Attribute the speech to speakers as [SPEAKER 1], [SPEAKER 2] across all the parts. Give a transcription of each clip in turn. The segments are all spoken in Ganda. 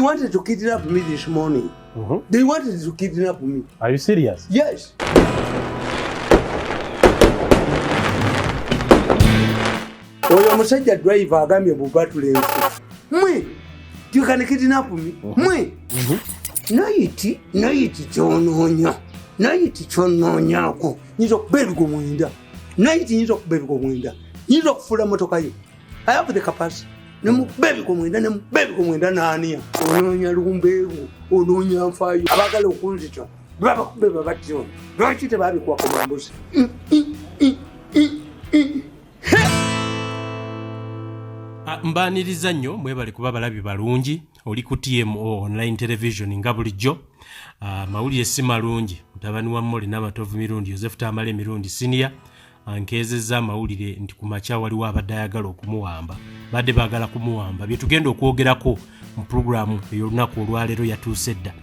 [SPEAKER 1] Wanted to kidnap me this morning. They wanted to kidnap me.
[SPEAKER 2] Are you serious?
[SPEAKER 1] Yes. Oyo omusajja driver agambye bubatule nfu. Mwe, you can kidnap me. Mwe. Nayiti, nayiti kyonoonya. Nayiti kyonoonyaako. Nyinza okuba ebigo 9. Nayiti nyinza okuba ebigo 9. Nyinza okufuula motoka yo. I have the capacity. Nemukuba ebigo 9, nemukuba ebigo 9 n'aniya. Onoonya lumbeeru, onoonya nfaayo. Abaagala okunzita, babakube babatte ono. Lwaki tebabikuwa ku mambuzi?
[SPEAKER 2] Mbaaniriza nnyo, mwebale kuba balabi balungi. Oli ku TMO Online Television nga bulijjo. Mawulire si malungi. Mutabani wa Molly Namatovu Mirundi, Joseph Tamale Mirundi Senior, ankeezezza amawulire nti ku makya waliwo abadde ayagala okumuwamba, badde baagala kumuwamba. Bye tugenda okwogerako mu pulogulaamu ey'olunaku olwaleero yatuuse dda.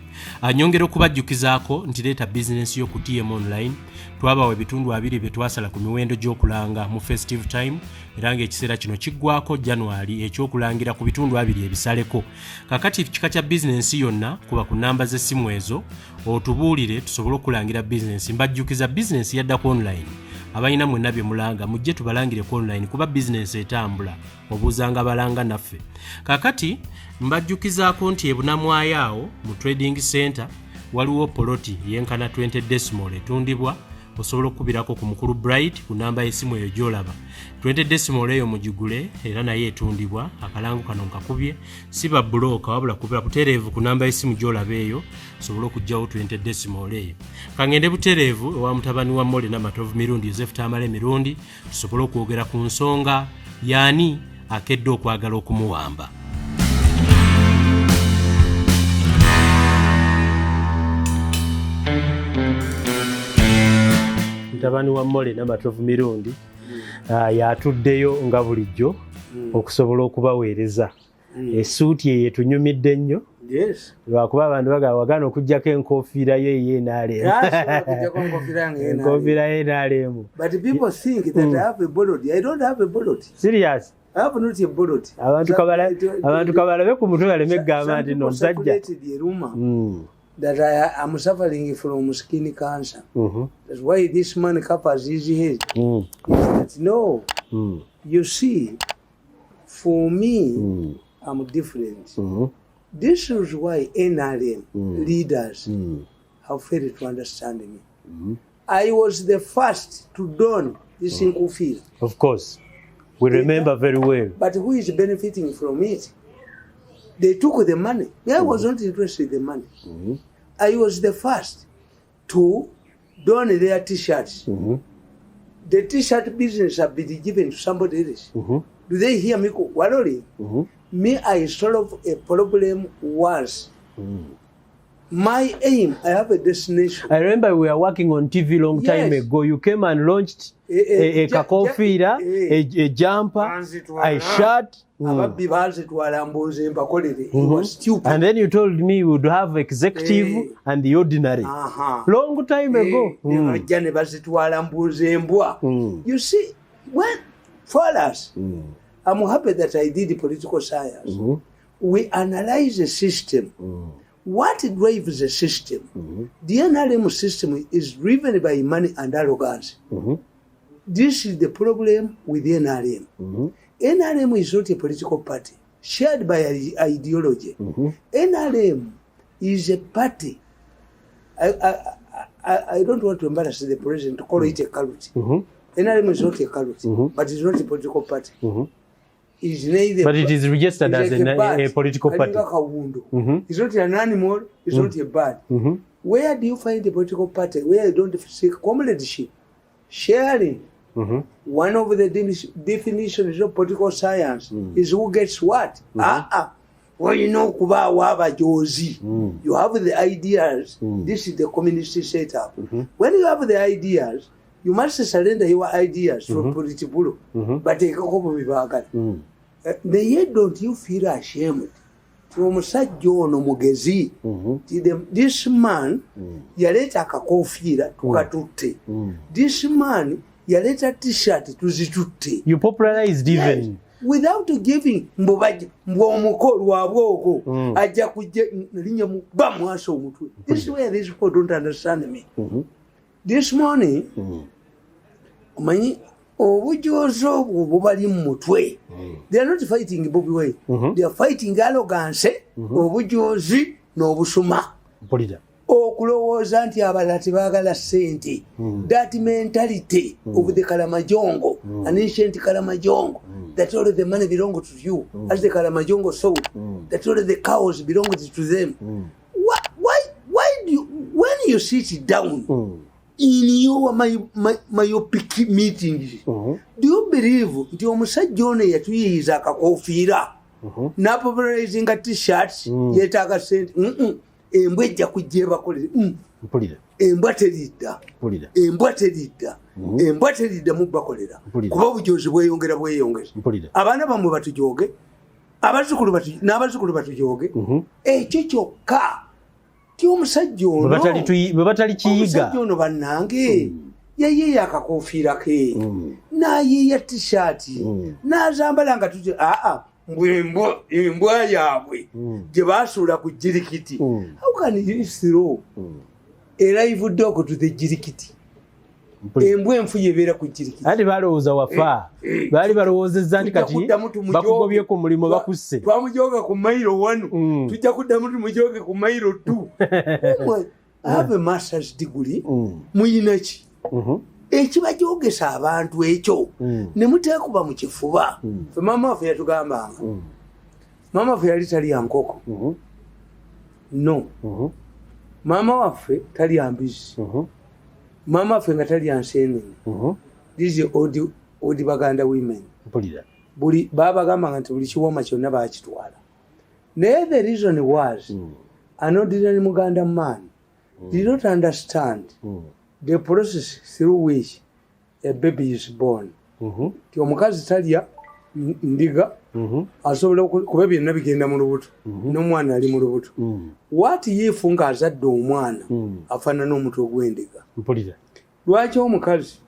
[SPEAKER 2] Nyongera okubajjukizaako nti leeta bizinensi yo ku TM Online. Twabawa ebitundu 20 bye twasala ku miwendo gy'okulanga mu festive time, era ng'ekiseera kino kiggwako January ekyokulangira ku bitundu 20 ebisaleko. Kakati kika kya bizinensi yonna, kuba ku namba z'essimu ezo otubuulire tusobole okulangira bizinensi. Mbajjukiza, bizinensi yadda ku online. Abalina mwenna bye mulanga, mujje tubalangire ku online, kuba bizinensi etambula obuuzanga balanga naffe. Kakati mbajjukizaako nti ebunamwayo awo mu trading center waliwo poloti yenkana 20 decimal etundibwa. Osobola okukubirako ku mukulu Bright ku namba y'essimu eyo gy'olaba. 20 decimal eyo mugigule, era naye etundibwa. Akalango kano nkakubye si ba bulooka, wabula kubira butereevu ku namba y'essimu gy'olaba eyo osobole okuggyawo 20 decimal eyo. Kangende butereevu ewa mutabani wa Molly Namatovu Mirundi, Joseph Tamale Mirundi, tusobole okwogera ku nsonga yaani akedde okwagala okumuwamba. Mutabani wa Molly Namatovu Mirundi yatuddeyo nga bulijjo okusobola okubaweereza. Essuuti eyo etunyumidde nnyo. Lwakuba abantu bagamba wagaana okuggyako enkofiira yo ey'NRM.
[SPEAKER 1] Okuggyako enkofiira yange ey'NRM.
[SPEAKER 2] Enkofiira y'NRM.
[SPEAKER 1] But people think that I have a bullet. I don't have a bullet.
[SPEAKER 2] Serious?
[SPEAKER 1] I have not a bullet.
[SPEAKER 2] Abantu kabalabe ku mutwe baleme kugamba nti no omusajja.
[SPEAKER 1] Circulated a rumor that I am suffering from skin cancer. That's why this man covers his head. Is that no? You see, for me, I'm different. This is why NRM leaders have failed to understand me. I was the first to don this nkufira.
[SPEAKER 2] Of course. We remember very well.
[SPEAKER 1] But who is benefiting from it? They took the money. I was not interested in the money. I was the first to don their t-shirts. The t-shirt business have been given to somebody else. Do they hear me quarreling? Me, I solve a problem once. My aim, I have a destination.
[SPEAKER 2] I remember we were working on TV long time ago. You came and launched a kakofiira, a jumper,
[SPEAKER 1] Banzitwala.
[SPEAKER 2] a shirt.
[SPEAKER 1] Ababbi baazitwala mbuuze mbakolere. It was stupid.
[SPEAKER 2] And then you told me we would have executive and the ordinary. Long time ago.
[SPEAKER 1] Ne bajja ne bazitwala mbuuze embwa. You see, when for us, I'm happy that I did political science. We analyze the system. What drives the system? The NRM system is driven by money and arrogance. This is the problem with the NRM. NRM is not a political party shared by ideology. NRM is a party. I don't want to embarrass the president to call it a cult. NRM is not a cult, but it's not a political party. It's neither
[SPEAKER 2] But it is registered
[SPEAKER 1] it's
[SPEAKER 2] as
[SPEAKER 1] like bird.
[SPEAKER 2] a political party.
[SPEAKER 1] Kalinga kawundo. It's not an animal, it's not a bird. Where do you find a political party where you don't seek comradeship, sharing? One of the definitions of political science is who gets what. Olina okubaawo abajozi. You have the ideas. This is the communist setup. When you have the ideas, you must surrender your ideas from political. Bateekeko bwe baagala. Naye don't you feel ashamed? Ti omusajja ono mugezi. Ti this man yaleeta akakofiira tukatutte. This man yaleeta t-shirt tuzitutte.
[SPEAKER 2] You popularized even.
[SPEAKER 1] Without giving, mbu bajja, mbu omuko lwabwoko ajja kujja linnya mu bamwasa omutwe. This is where these people don't understand me. This morning, omanyi obujozi obwo bubali mu mutwe. They are not fighting Bobi Wine, they are fighting arrogance, obujozi n'obusuma.
[SPEAKER 2] Mpulira.
[SPEAKER 1] Okulowooza nti abalala tebaagala ssente, that mentality of the Kalamajongo, an ancient Kalamajongo, that all the money belong to you, as the Kalamajongo thought that all the cows belong to them. Why do you, when you sit down in your myopic meetings, do you believe nti omusajja ono yatuyiyiza akakofiira napopularizinga T-shirts yeetaaga sente? Embwa ejja kujja ebakolere.
[SPEAKER 2] Mpulira.
[SPEAKER 1] Embwa teridda.
[SPEAKER 2] Mpulira.
[SPEAKER 1] Embwa teridda, embwa teridda mubakolera.
[SPEAKER 2] Mpulira.
[SPEAKER 1] Kuba obujozi bweyongera bweyongeza.
[SPEAKER 2] Mpulira.
[SPEAKER 1] Abaana bammwe batujoge, abazzukulu n'abazzukulu batujoge. Ekyo kyokka ti omusajja
[SPEAKER 2] Bwe
[SPEAKER 1] ono
[SPEAKER 2] bwe batalikiyiga.
[SPEAKER 1] Omusajja ono bannange yayeeya akakofiira ke, n'ayeeya T-shirt, n'azambala nga tuti aa mbw embwa, embwa yaabwe gye basuula ku jirikiti. How can you throw a live dog to the jirikiti?
[SPEAKER 2] Mpulira.
[SPEAKER 1] Embwa enfu yebeera ku jirikiti.
[SPEAKER 2] Anti balowooza wafa, baali balowoozezza nti
[SPEAKER 1] Tujja
[SPEAKER 2] kati
[SPEAKER 1] kuddamu tumujoge.
[SPEAKER 2] Bakugobye ku mulimu, bakusse.
[SPEAKER 1] Twamujoga ku mailo 1, tujja kuddamu tumujoge ku mailo 2. I have a master's degree. Muyina ki ekibajogesa abantu ekyo? Ne muteekuba mu kifuba. Fe maama waffe yatugambanga, maama waffe yali talya nkoko. No, maama waffe talya mbizi. Maama waffe nga talya nsenene. These old, old Baganda women.
[SPEAKER 2] Mpulira.
[SPEAKER 1] Buli babagambanga nti buli kiwoma kyonna bakitwala, naye the reason was an ordinary Muganda man did not understand the process through which a baby is born. Ti omukazi talya ndiga, asobola kuba byonna bigenda mu lubuto, n'omwana ali mu lubuto. What if ng'azadde omwana afaanana omutwe gw'endiga?
[SPEAKER 2] Mpulira.
[SPEAKER 1] Lwaki omukazi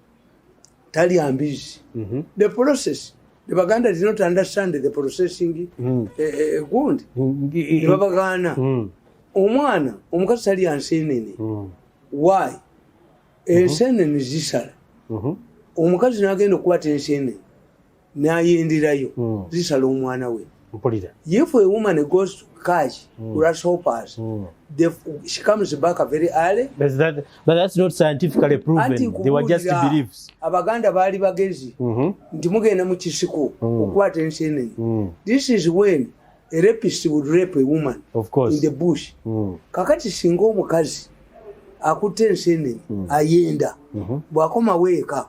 [SPEAKER 1] talya mbizi? The process, the Baganda did not understand the processing. Gundi ne babagaana. Omwana omukazi talya nsenene. Why? Ensenene zisala. Omukazi n'agenda okukwata ensenene n'ayenderayo, zisala omwana we.
[SPEAKER 2] Mpulira.
[SPEAKER 1] If a woman goes to catch grasshoppers, she comes back very early.
[SPEAKER 2] But that's not scientifically proven.
[SPEAKER 1] Anti
[SPEAKER 2] They were just
[SPEAKER 1] nkubuulira,
[SPEAKER 2] beliefs.
[SPEAKER 1] Abaganda baali bagezi nti mugenda mu kisiko okukwata ensenene. This is when a rapist would rape a woman
[SPEAKER 2] Of course.
[SPEAKER 1] in the bush. Kakati singa omukazi akutte ensenene ayenda, bw'akomawo eka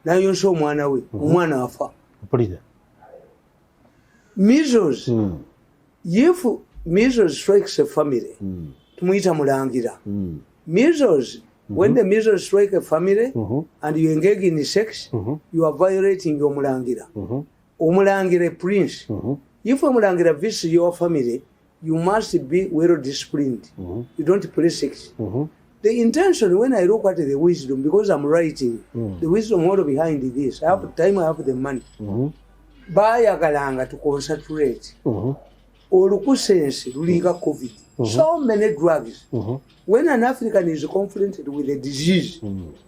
[SPEAKER 1] n'ayonsa omwana we, omwana afa.
[SPEAKER 2] Mpulira.
[SPEAKER 1] Measles, if measles strikes a family, tumuyita mulangira. Measles, when the measles strike a family and you engage in sex, you are violating omulangira. Omulangira, a prince, if omulangira visits your family, you must be well disciplined. You don't play sex. The intention, when I look at the wisdom, because I'm writing the wisdom all behind this, I have time, I have the money. Bayagalanga to concentrate. Olukusense lulinga COVID, so many drugs. When an African is confronted with a disease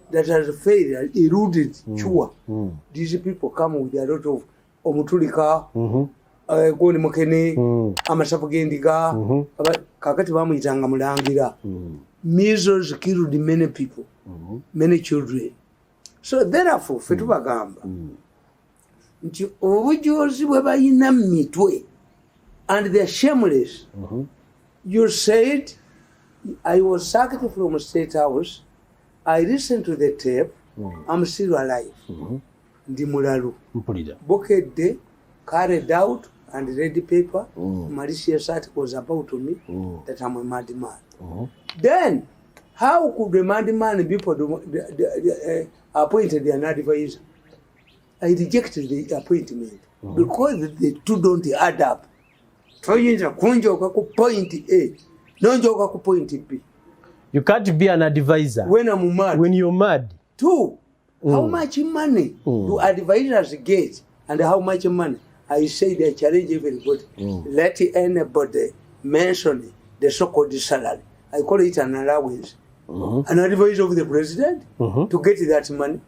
[SPEAKER 1] that has failed, eluded cure, these people come with a lot of omutulika, gundi mukene, amasavu g'endiga. Kakati bamuyitanga mulangira. Measles killed many people, many children. So therefore ffe tubagamba nti obujozi bwe balina mu mitwe, and they are shameless. You said I was sacked from State House. I listened to the tape. I'm still alive. Ndi mulalu.
[SPEAKER 2] Mpulira.
[SPEAKER 1] Bukedde carried out and read paper malicious articles about me, that I'm a madman. Then how could a madman be appointed an advisor? I rejected the appointment because the two don't add up. Toyinza kunjoka ku point A nonjoka ku point B.
[SPEAKER 2] You can't be an advisor
[SPEAKER 1] when I'm mad.
[SPEAKER 2] When you're mad.
[SPEAKER 1] Two, how much money do advisors get and how much money I said I challenge everybody. Let anybody mention the so-called salary. I call it an allowance. An advisor of the president to get that money.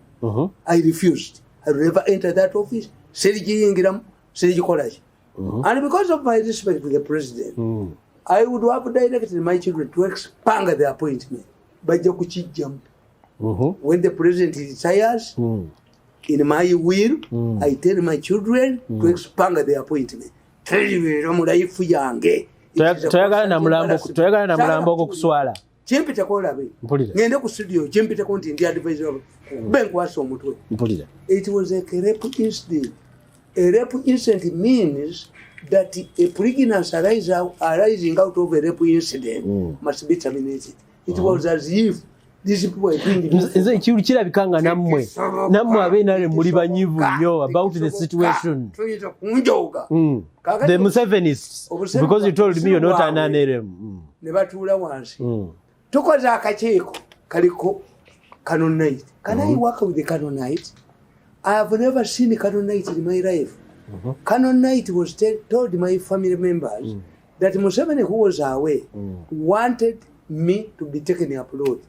[SPEAKER 1] I refused. I will never enter that office. Sirigiyingiramu, sirigikolaki. And because of my respect to the president, I would have directed my children to expand the appointment. Bajja kukijjamu. When the president retires, in my will, I tell my children to expand the appointment. Teribeera mu life yange.
[SPEAKER 2] Toyagala na mulambo, toyagala na mulambo okuswala.
[SPEAKER 1] Kimpiteko olabe.
[SPEAKER 2] Mpulira.
[SPEAKER 1] Ngende ku studio kimpiteko nti ndi advisor, be nkwasa omutwe.
[SPEAKER 2] Mpulira.
[SPEAKER 1] It was a rape incident. A rape incident means that a pregnancy arising out of a rape incident must be terminated. It was as if these people were doing
[SPEAKER 2] Nze kirabika nga nammwe ab'NRM muli banyivu nnyo about the situation.
[SPEAKER 1] Tuyinza kunjooga.
[SPEAKER 2] The Musevenists, because you told me you're not an NRM.
[SPEAKER 1] Ne batuula wansi. Tukoze akakiiko kaliko Colonel Knight. Can I work with the Colonel Knight? I have never seen Colonel Knight in my life. Colonel Knight was told my family members that Museveni, who was away, wanted me to be taken abroad.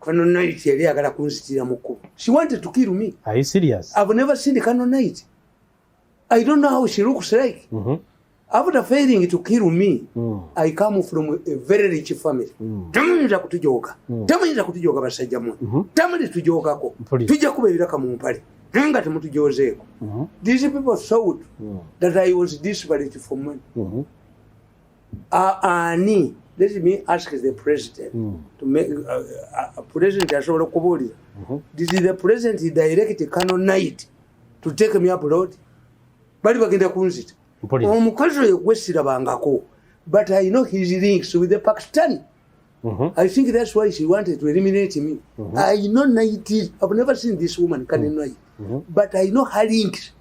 [SPEAKER 1] Colonel Knight yali ayagala kunzitira mu kkubo. She wanted to kill me.
[SPEAKER 2] Are you serious?
[SPEAKER 1] I've never seen Colonel Knight. I don't know how she looks like. After failing to kill me, I come from a very rich family. Temuyinza kutujooga. Temuyinza kutujooga basajja mmwe. Temuli tujoogako.
[SPEAKER 2] Mpulira.
[SPEAKER 1] Tujja kuba ebiraka mu mpale. Naye nga temutujoozeeko. These people thought that I was desperate for money. Ani, let me ask the president to make president asobola okubuulira. Did the president direct Colonel Knight to take me abroad? Bali bagenda kunzita.
[SPEAKER 2] Mpulira.
[SPEAKER 1] Omukazi oyo gwe sirabangako, but I know his links with the Pakistani. I think that's why she wanted to eliminate me. I know Knight. I've never seen this woman, Colonel Knight, but I know her links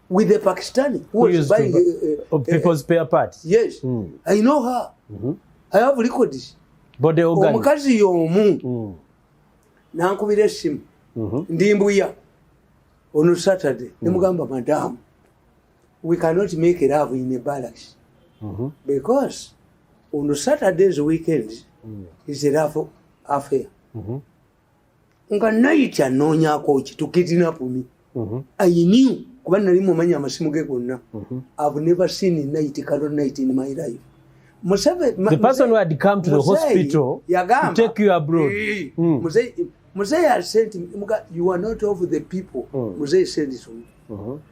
[SPEAKER 1] with the Pakistani who
[SPEAKER 2] Who
[SPEAKER 1] was
[SPEAKER 2] used to
[SPEAKER 1] buying
[SPEAKER 2] of people's spare parts.
[SPEAKER 1] Yes. I know her. I have records.
[SPEAKER 2] Body organ.
[SPEAKER 1] Omukazi y'omu nankubira essimu, ndi Mbuya ono Saturday, nemugamba, "Madam, we cannot make love in a barracks because on Saturdays, weekends is a love affair." Nga Knight anoonyako ki to kidnap me. I knew, kuba nali mumanyi amasimu ge gonna. I've never seen Knight, Colonel Knight, in my life. Museveni,
[SPEAKER 2] The person who had come to the hospital to take you abroad.
[SPEAKER 1] Muzei has sent me, "You are not of the people." Muzei sent it to me.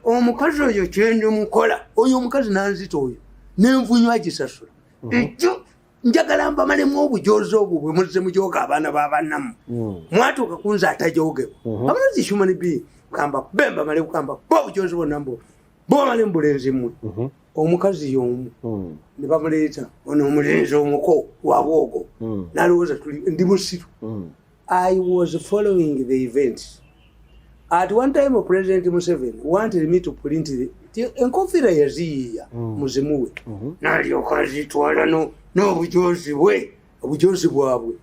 [SPEAKER 1] Omukazi oyo kyendi mukola, oyo omukazi nanzita oyo nenvunyu agisasula. Ekyo njagala mbamalemu obujozi obwo bwe muzze mujooga abaana b'abannamu. Mwatuuka kunze atajoogebwa. I'm not a human being. Kamba bemba male kamba bo obujozi bwonna mbu bwamale mubulenzi mmwe. Omukazi y'omu ne bamuleeta ono omulenzi omuko wabwogo n'alowooza tuli ndi musiru. I was following the events. At one time, President Museveni wanted me to print the enkofiira yaziyiiya muzimuwe n'alyoka azitwala n'obujozi bwe, obujozi bwabwe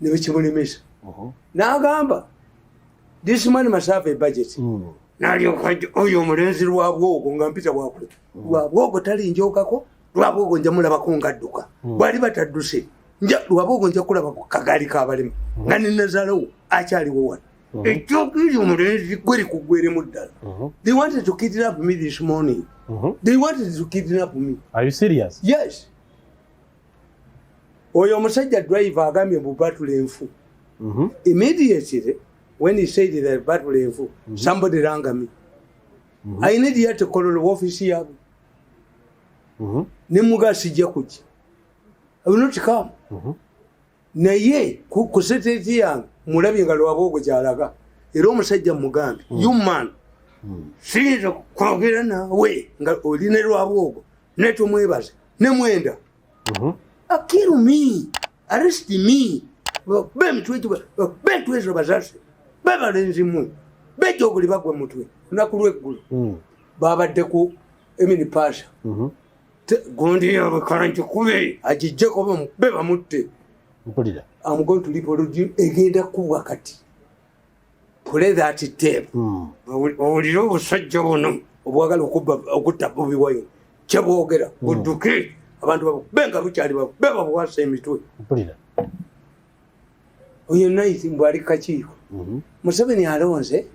[SPEAKER 1] ne bikimulemesa. N'agamba, "This man must have a budget." N'alyoka oyo omulenzi Lwabwogo nga mpita bwakule Lwabwogo talinjokako. Lwabwogo nja mulabako nga adduka bwali batadduse. Nja Lwabwogo nja kulaba ku kagaali k'abalema nga nenazaalawo akyaliwo wano. Ekyokiri omulenzi gwe likugweremu ddala. They wanted to kidnap me this morning. They wanted to kidnap me.
[SPEAKER 2] Are you serious?
[SPEAKER 1] Yes. Oyo omusajja driver agambye mbu batula enfu. Immediately when he said that batula enfu, somebody rang me. I need yet to call office yaabwe. Nemuga sijja kujja. I will not come. Naye ku satellite yange mulabye nga Lwabwogo gyalaga era omusajja mugambe, "You man, siyinza kwogera naawe nga oli ne Lwabwogo netumwebaze nemwenda. Kill me, arrest me, be emitwe be entwe ezo bazase be balenzi mmwe bejogoli bagwe mutwe." Lunaku lweggulo babadde ku Emini Pasha. Gundi yaabwe kalankikube agijjeko be bamutte.
[SPEAKER 2] Mpulira.
[SPEAKER 1] I'm going to reproduce egenda kubwa kati. Play that tape. Owulire obusajja buno Obwagala okutta Bobi Wine, kyebwogera budduke, abantu babube nga bukyali, babube babuwasa emitwe. Oyo Night mbwali kakiiko. Museveni alonze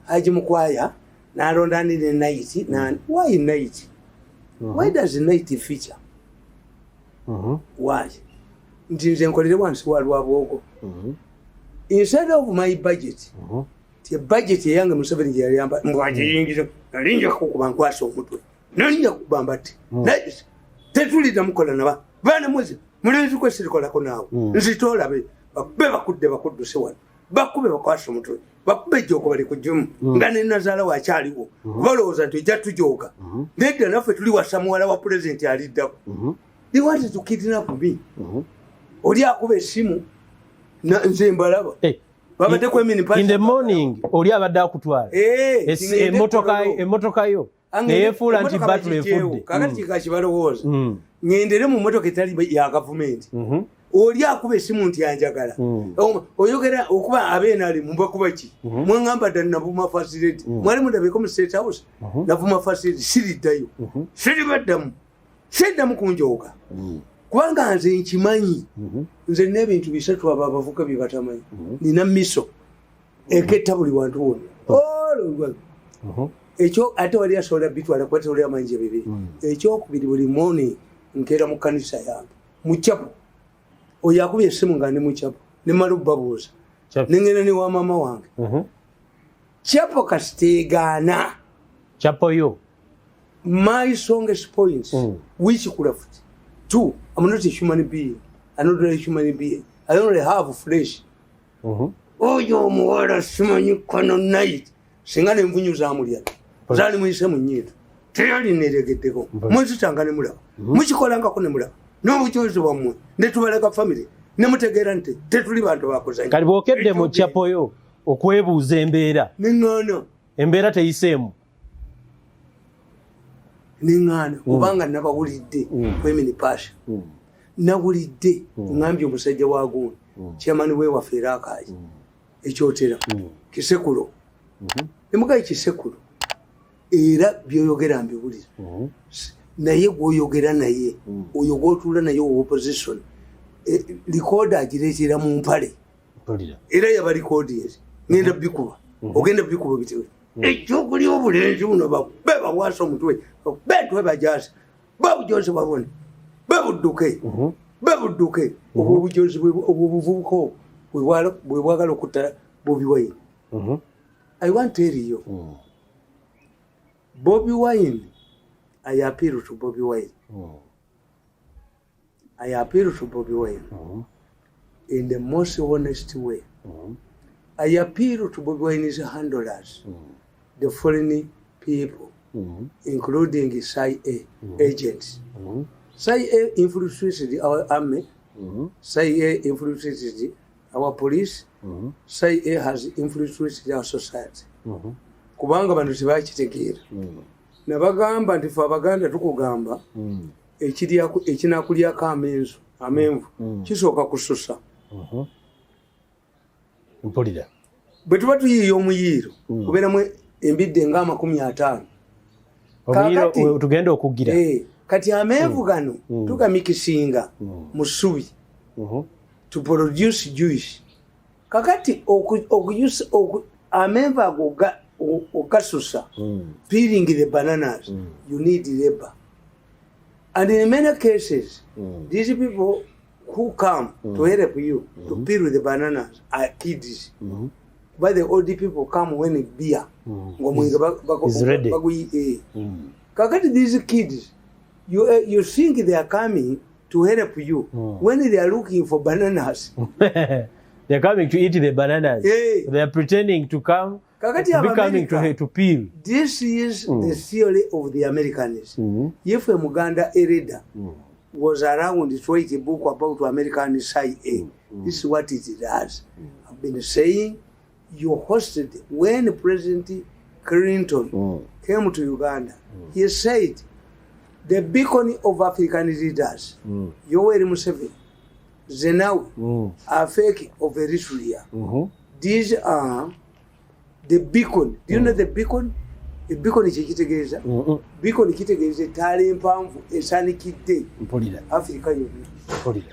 [SPEAKER 1] Haji Mukwaya, n'alonda ni ne Night. Why Night? Why does Night feature? Why? Nti nze nkolere wansi wa Lwabwogo instead of my budget. Ti budget eyange Museveni gye yali yamba mbwagiyingiza, nali nja kukuba nkwasa omutwe, nali nja kukuba mbatti. Naye tetulidda mukola naba baana mwezi mulenzi kwe sirikolako naawe. Nzita olabe bakube bakudde bakudduse wano, bakube bakwasa omutwe, bakube ejjoogo bali kujjumu nga ne nazaala wakyaliwo. Balowooza nti ojja tujooga. Nedda, naffe tuli wasa muwala wa pulezidenti aliddako. They wanted to kidnap me. Oli akuba essimu, nze mbalaba. Babadde ku Emini.
[SPEAKER 2] In the morning oli abadde akutwala. Emmotoka yo neyefuula nti battle efudde.
[SPEAKER 1] Kakati kika kibalowooza ŋŋendere mu mmotoka etali ya gavumenti. Oli akuba essimu nti anjagala. Oyogera okuba abenali mubakuba ki? Mwaŋŋamba dda navuma facility. Mwali mundabeko mu State House navuma facility. Siriddayo, siribaddamu, siddamu kunjooga kubanga nze nkimanyi. Nze nina ebintu bisatu abo abavuka bye batamanyi. Nina miso eketta buli wantu wonna. Olwo ekyo ate wali asobola bitwala kuba tewali amanje bibiri. Ekyokubiri, buli morning nkeera mu kanisa yange mu chapel. Oyo akubye essimu nga ndi mu chapel, nemala obbabuuza, nengenda ne wa maama wange. Chapel kasiteegaana.
[SPEAKER 2] Chapel yo.
[SPEAKER 1] My strongest points, witchcraft. Two, I'm not a human being. I'm not a human being, I only have flesh. Oyo omuwala simanyi kano Night, singa nenvunyu zamulya zaali muyise mu nnyindo, teyali neregeddeko. Munzitanga ne mulaba mukikolangako ne mulaba n'obujulizi bwammwe ne tubalaga famire ne mutegeera nti tetuli bantu bakuzanya.
[SPEAKER 2] Kati bwokedde mu chapel yo okwebuuza embeera,
[SPEAKER 1] neŋŋaana.
[SPEAKER 2] Embeera teyiseemu.
[SPEAKER 1] Neŋŋaana kubanga nabawulidde kwemini pasha. Nawulidde ŋŋambye omusajja wa gundi, chairman wewaffe era akaaki ekyotera kisekulo, nemugaye kisekulo, era byoyogera mbiwulira, naye gwoyogera naye oyo gwotuula naye owa opposition, recorder agireetera mu mpale. Era yaba recordings ngenda bikuba, ogenda bikuba bitewe ekyokuli obulenzi buno bakube babwasa omutwe, bakube entwe bajasa babujozi babone babudduke babudduke. Obwo obujozi obwo obuvubuka obwo bwe bwagala okutta Bobi Wine. I want to tell you, Bobi Wine, I appeal to Bobi Wine. I appeal to Bobi Wine in the most honest way. I appeal to Bobi Wine's handlers, the foreign people, including CIA agents. CIA infiltrated our army. CIA infiltrated our police. CIA has infiltrated our society. Kubanga bano tebakitegeera. Nabagamba nti fe Abaganda tukugamba ekinakulyako amenzu amenvu kisooka kususa.
[SPEAKER 2] Mpulira.
[SPEAKER 1] Bwe tuba tuyiiya omuyiiro, kubeeramu embidde nga 50.
[SPEAKER 2] Omuyiro tugenda okugira.
[SPEAKER 1] Kati amenvu gano tugamikisinga mu ssubi to produce juice. Kakati amenvu ago ogasusa, peeling the bananas, you need labor, and in many cases these people who come to help you to peel the bananas are kids, but the old people come when beer ng'omwenge
[SPEAKER 2] Is ready.
[SPEAKER 1] Kakati these kids, you think they are coming to help you when they are looking for bananas.
[SPEAKER 2] They're coming to eat the bananas.
[SPEAKER 1] Eh.
[SPEAKER 2] They are pretending to come
[SPEAKER 1] Kakati
[SPEAKER 2] to be coming
[SPEAKER 1] America,
[SPEAKER 2] to peel.
[SPEAKER 1] This is the theory of the Americans. If a Muganda elder was around to write a book about American CIA, this is what it does. I've been saying, you hosted when President Clinton came to Uganda, he said the beacon of African leaders, Yoweri Museveni, Zenawi, Afwerki of Eritrea. These are the beacon. Do you know the beacon? Beacon kyekitegeeza, beacon kitegeeza ettaala empanvu esaanikidde
[SPEAKER 2] Mpulira.
[SPEAKER 1] Africa yonna.
[SPEAKER 2] Mpulira.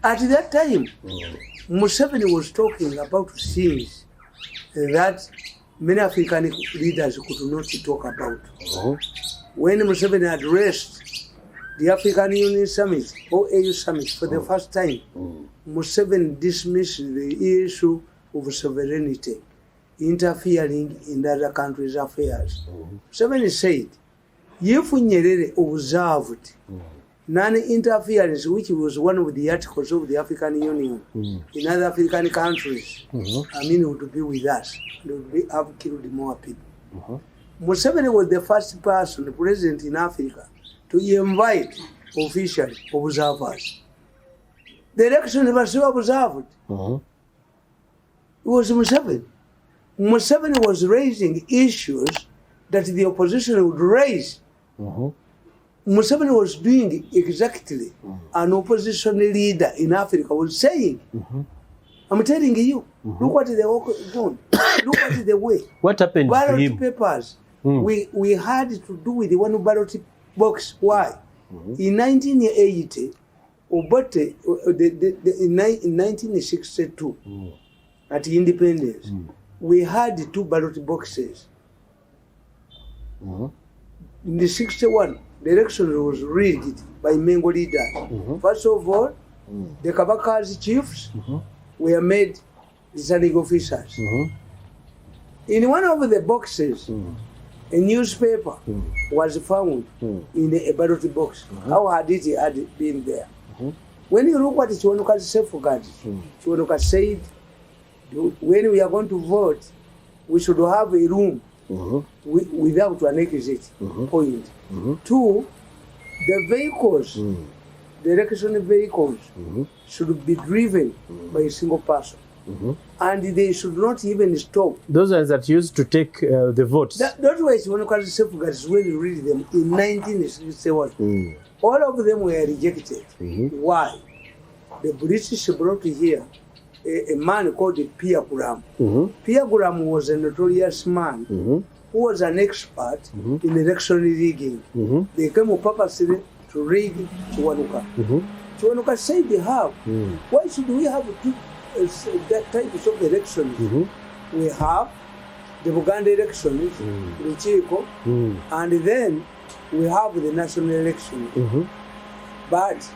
[SPEAKER 1] At that time, Museveni was talking about things that many African leaders could not talk about. When Museveni addressed the African Union Summit or AU Summit for the first time, Museveni dismissed the issue of sovereignty interfering in other countries' affairs. Museveni said, if Nyerere observed non-interference, which was one of the articles of the African Union, in other African countries, Amin would be with us and would have killed more people. Museveni was the first person, the president in Africa, to invite officially observers. The election was so observed. It was Museveni. Museveni was raising issues that the opposition would raise. Museveni was doing exactly an opposition leader in Africa was saying. I'm telling you, look what they gone. Look at the way.
[SPEAKER 2] What happened to
[SPEAKER 1] Ballot
[SPEAKER 2] him?
[SPEAKER 1] papers. We had to do with the one ballot box. Why? In 1980, Obote, in 1962, at independence, we had two ballot boxes. In the 61, the election was rigged by Mengo leaders. First of all, the Kabaka's chiefs were made returning officers. In one of the boxes, a newspaper was found in a ballot box. How had it had been there? When you look at Kiwanuka's safeguards, Kiwanuka said, when we are going to vote, we should have a room without an exit point. Two, the vehicles, the election vehicles, should be driven by a single person. And they should not even stop.
[SPEAKER 2] Those ones that used to take the votes.
[SPEAKER 1] That was Kiwanuka's safeguards when you read them in 1961. All of them were rejected. Why? The British brought here a man called Pierre Graham. Pierre Graham was a notorious man who was an expert in election rigging. They came purposely to rig Kiwanuka. Kiwanuka said they have. Why should we have two that types of elections? We have the Buganda elections, Lukiiko, and then we have the national election. But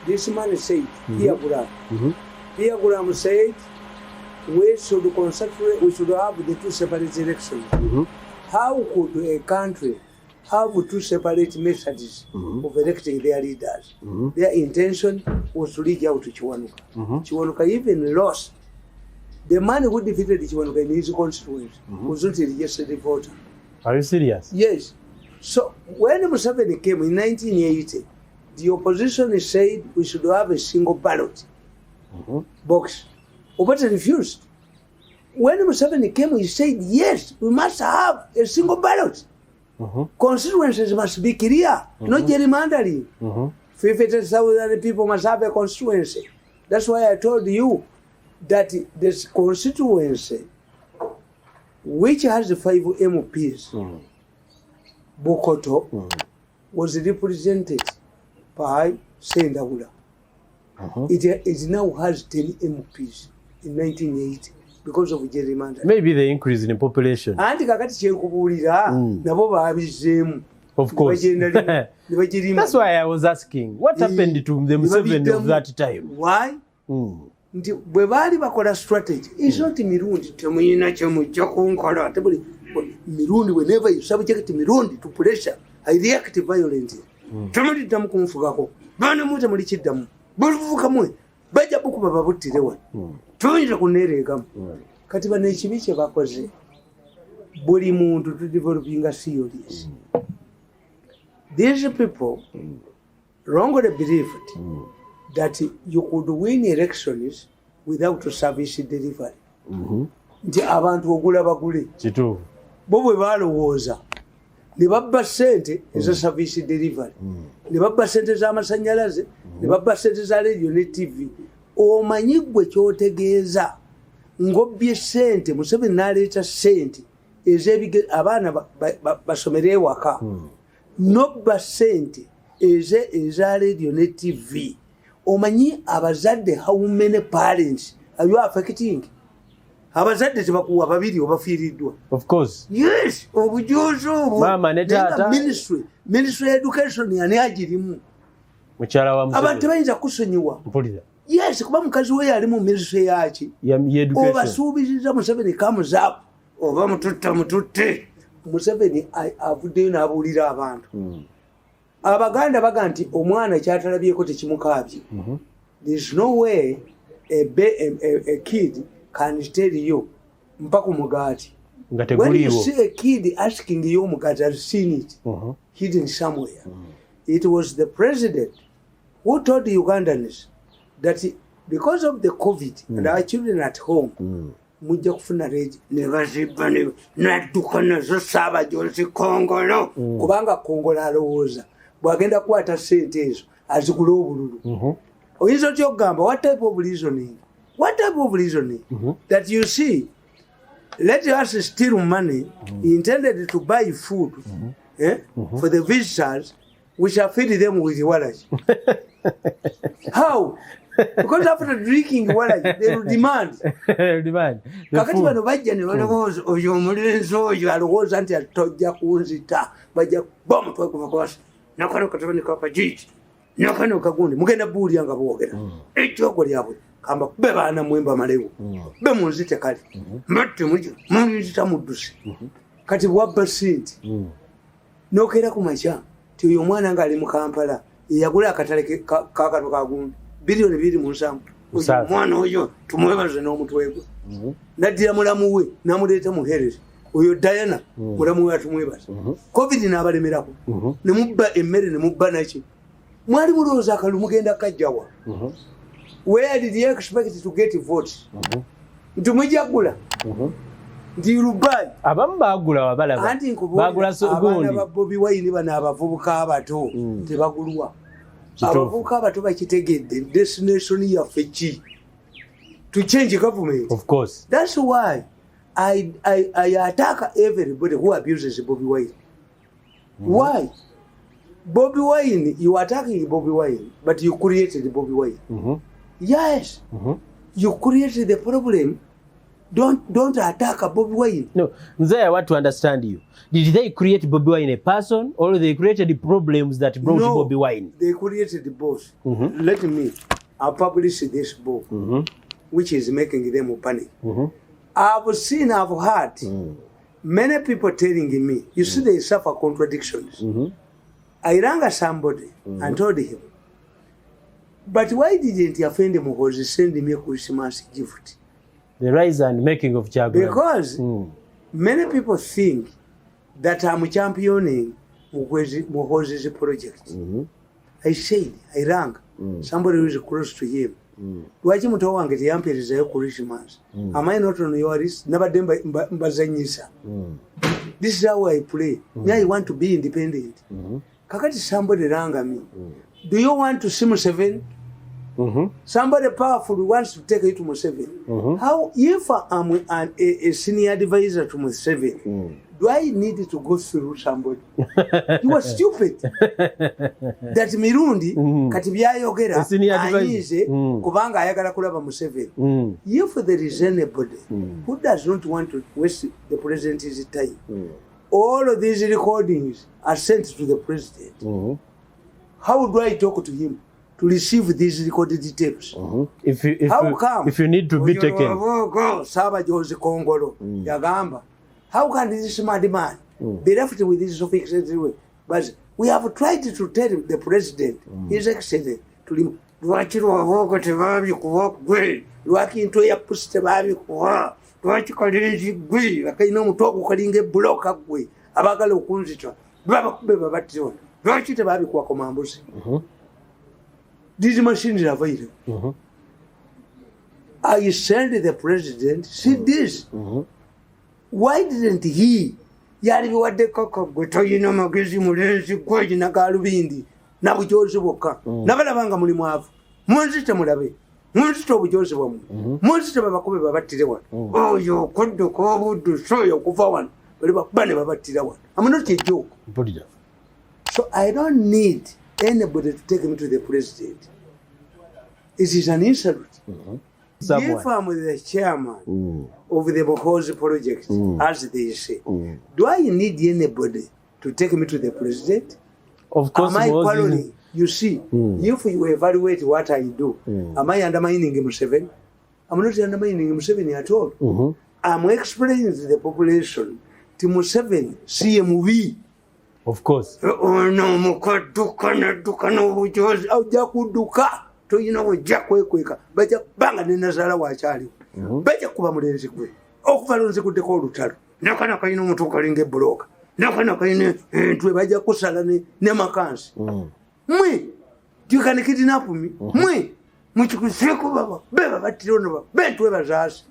[SPEAKER 1] this man said, Pierre Graham, Pierre Graham said, we should concentrate, we should have the two separate elections. How could a country have two separate methods of electing their leaders? Their intention was to rig out Kiwanuka. Kiwanuka even lost. The man who defeated Kiwanuka in his constituency was not a registered voter.
[SPEAKER 2] Are you serious?
[SPEAKER 1] Yes. So when Museveni came in 1980, the opposition said we should have a single ballot box. Obote refused. When Museveni came, he said, yes, we must have a single ballot. Constituencies must be clear, not gerrymandering. 50,000 people must have a constituency. That's why I told you that this constituency, which has 5 MPs, Bukoto, was represented by Sendawula. It now has 10 MPs in 1980 because of gerrymandering.
[SPEAKER 2] Maybe the increase in the population.
[SPEAKER 1] Anti kakati kyenkubuulira, nabo baabizzeemu.
[SPEAKER 2] Of course. That's why I was asking, what happened to the Museveni of that time?
[SPEAKER 1] Why? Nti bwe baali bakola strategy, it's not Mirundi, temuyina kyemujja kunkola. Ate buli Mirundi, whenever you subject Mirundi to pressure, I react violently. Temuliddamu kunfugako. Baana mu temulikiddamu. Buluvuka mwe. Bajja bukuba babuttire wano. Toyinza kunneereegamu. Kati bano ekibi kye bakoze, buli muntu tu developinga theories. These people wrongly believed that you could win elections without service delivery. Nti abantu ogula bagule.
[SPEAKER 2] Kituufu.
[SPEAKER 1] Bo bwe balowooza ne babba ssente eza service delivery, ne babba ssente z'amasannyalaze, ne babba ssente za radio ne TV. Omanyi ggwe ky'otegeeza ng'obbye ssente, Museveni n'aleeta ssente Ezebige abaana basomere ewaka, nobba sente eza radio ne TV. Omanyi abazadde, how many parents are you affecting? Abazadde tebakuwa babiri obafiiriddwa.
[SPEAKER 2] Of course.
[SPEAKER 1] Yes, obujuzi obwo.
[SPEAKER 2] Maama ne
[SPEAKER 1] Naye nga
[SPEAKER 2] taata.
[SPEAKER 1] Ministry ya education yani agirimu.
[SPEAKER 2] Mukyala wa
[SPEAKER 1] Abantu
[SPEAKER 2] Museveni.
[SPEAKER 1] tebayinza kusonyiwa.
[SPEAKER 2] Mpulira.
[SPEAKER 1] Yes, kuba mukazi we yali mu ministry yaki?
[SPEAKER 2] Ya education.
[SPEAKER 1] Obasuubiriza. Museveni comes up, oba mututta mututte. Museveni avuddeyo n'abuulira abantu. Abaganda baga nti omwana kyatalabyeko tekimukaabye. There is no way a kid can tell you mpa ku mugaati.
[SPEAKER 2] Nga
[SPEAKER 1] When you
[SPEAKER 2] teguliiwo.
[SPEAKER 1] see a kid asking you omugaati, has seen it hidden somewhere. It was the president who told the Ugandans that because of the COVID and our children at home, mujja kufuna redi. Ne bazibba nadduka nazo Saabajozi Kongolo, kubanga Kongolo alowooza bwagenda kukwata sente ezo azigule obululu. Oyinza otya okugamba, what type of reasoning, what type of reasoning that you see, let us steal money intended to buy food for the visitors, we shall feed them with waragi? How? Because after drinking waragi they will demand.
[SPEAKER 2] Demand. The
[SPEAKER 1] Kakati
[SPEAKER 2] food.
[SPEAKER 1] bano bajja ne balowooza, oyo omulenzi oyo alowooza nti tojja kunzita, bajja kuba omutwe gubakwasa nakano katabani kakajiji nakano kagundi mugenda buulya nga boogera ejjogo lyabwe kamba kube baana mwe mbamalewo be munzite kale mbatte mulyo munzita mudduse. Kati bwabba sente nokeera ku makya ti oyo omwana ngaali mu Kampala eyagula akatale kakano kagundi 27 biliyoni. Oyo
[SPEAKER 2] Musanvu.
[SPEAKER 1] omwana oyo tumwebaze n'omutwe gwe. Naddira mulamu we namuleeta muherere oyo Diana, mulamu we atumwebaza. COVID n'abalemerako nemubba emmere nemubba naki. Mwali mulowooza akalulu mugenda kajjawa? Where did you expect to get votes? Nti mujagula nti lubayi.
[SPEAKER 2] Abamu baagula wabalaba.
[SPEAKER 1] Anti
[SPEAKER 2] Baagula
[SPEAKER 1] nkubuulira, abaana
[SPEAKER 2] gundi.
[SPEAKER 1] ba Bobi Wine bano abavubuka abato tebagulwa. Abavubuka abato bakitegedde destination yaffe ki, to change government.
[SPEAKER 2] Of course.
[SPEAKER 1] That's why I attack everybody who abuses Bobby Wine. Why? Bobby Wine, you are attacking Bobby Wine, but you created Bobby Wine. Yes, you created the problem. Don't attack Bobby Wine.
[SPEAKER 2] No, Mzee, I want to understand you. Did they create Bobby Wine a person or they created the problems that brought
[SPEAKER 1] No,
[SPEAKER 2] Bobby Wine?
[SPEAKER 1] they created both. Let me, I publish this book, which is making them panic. I've seen, I've heard many people telling me, you see, they suffer contradictions. I rang somebody and told him, but why didn't Afande Muhoozi send me a Christmas gift?
[SPEAKER 2] The rise and making of Kyagulanyi.
[SPEAKER 1] Because many people think that I'm championing Muhoozi's project. I said, I rang somebody who is close to him. Lwaki muto wange teyampeerezayo Christmas? Am I not on your list? Nabadde mbazanyisa. This is how I play. Me, I want to be independent. Kakati somebody rang me. Do you want to see Museveni? Somebody powerful wants to take you to Museveni. How, if I'm a senior advisor to Museveni, do I need to go through somebody? You are stupid. That Mirundi, kati byayogera,
[SPEAKER 2] A senior advisor.
[SPEAKER 1] anyiize kubanga ayagala kulaba Museveni. If there is anybody who does not want to waste the president's time, all of these recordings are sent to the president. How do I talk to him to receive these recorded tapes?
[SPEAKER 2] If
[SPEAKER 1] How
[SPEAKER 2] you,
[SPEAKER 1] come?
[SPEAKER 2] if you need to be taken.
[SPEAKER 1] Saabajozi Kongolo yagamba, how can this madman be left with this sophisticated way? But we have tried to tell the president, His Excellency, tuli lwaki lwaboogo tebabikuwa gwe, lwaki ntwe ya pusi tebabikuwa, lwaki kalinzi gwe akalina omutwe ogukalinga ebuloka gwe abaagala okunzita babakube babattira, lwaki tebabikuwa komambuzi? These machines are available. I send the president, see this. Why didn't he? Yali biwadde kaka gwe toyina magezi mulenzi gwe oyina galubindi na bujozi bwokka. Nabalaba nga muli mwavu. Munzite mulabe. Munzite obujozi bwammwe. Munzite babakube babattire wano. Oyo okudduka obuddusi oyo okuva wano. Bali bakuba ne babattira wano. I'm not a joke.
[SPEAKER 2] Mpulira.
[SPEAKER 1] So I don't need anybody to take me to the president. It is an insult.
[SPEAKER 2] Someone.
[SPEAKER 1] If I'm the chairman of the Muhoozi project, as they say, do I need anybody to take me to the president?
[SPEAKER 2] Of course.
[SPEAKER 1] Am I
[SPEAKER 2] Muhoozi-
[SPEAKER 1] quarreling? You see, if you evaluate what I do, am I undermining Museveni? I'm not undermining Museveni at all. I'm explaining to the population to Museveni, CMV.
[SPEAKER 2] Of course.
[SPEAKER 1] Ono mukadduka nadduka n'obujozi, ojja kudduka, toyina ojja kwekweka, bajja banga nenazaala wakyaliwo, bajja kuba mulenzi gwe okuva lwenziguddeko olutalo, nakana kalina omutwe kalinga ebuloka, nakana kalina entwe, bajja kusala ne makansi. Mwe, you can kidnap me. Mwe mukikuseeko, baba beba battira ono bentwe bazaasi.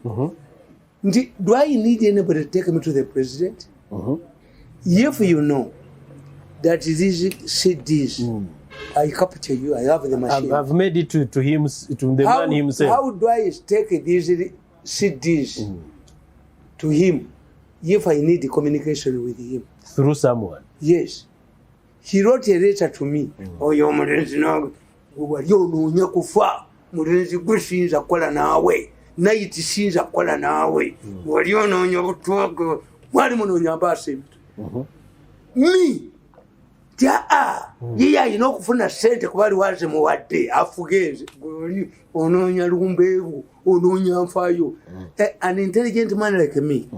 [SPEAKER 1] Nti do I need anybody to take me to the president? If you know that these CDs, I capture you, I have the machine.
[SPEAKER 2] I've made it to him, to the
[SPEAKER 1] How,
[SPEAKER 2] man himself.
[SPEAKER 1] how do I take these CDs to him if I need communication with him?
[SPEAKER 2] Through someone.
[SPEAKER 1] Yes. He wrote a letter to me. Oyo omulenzi nawe gwe wali onoonya kufa, mulenzi gwe siyinza kukola naawe, nayiti siyinza kukola naawe, wali onoonya butwaga, mwali munoonya mbaasa ebito me ti aa ye alina okufuna sente kuba ali wazimuwadde afuge nze. Gwe oli onoonya lumbeebu, onoonya nfaayo. An intelligent man like me,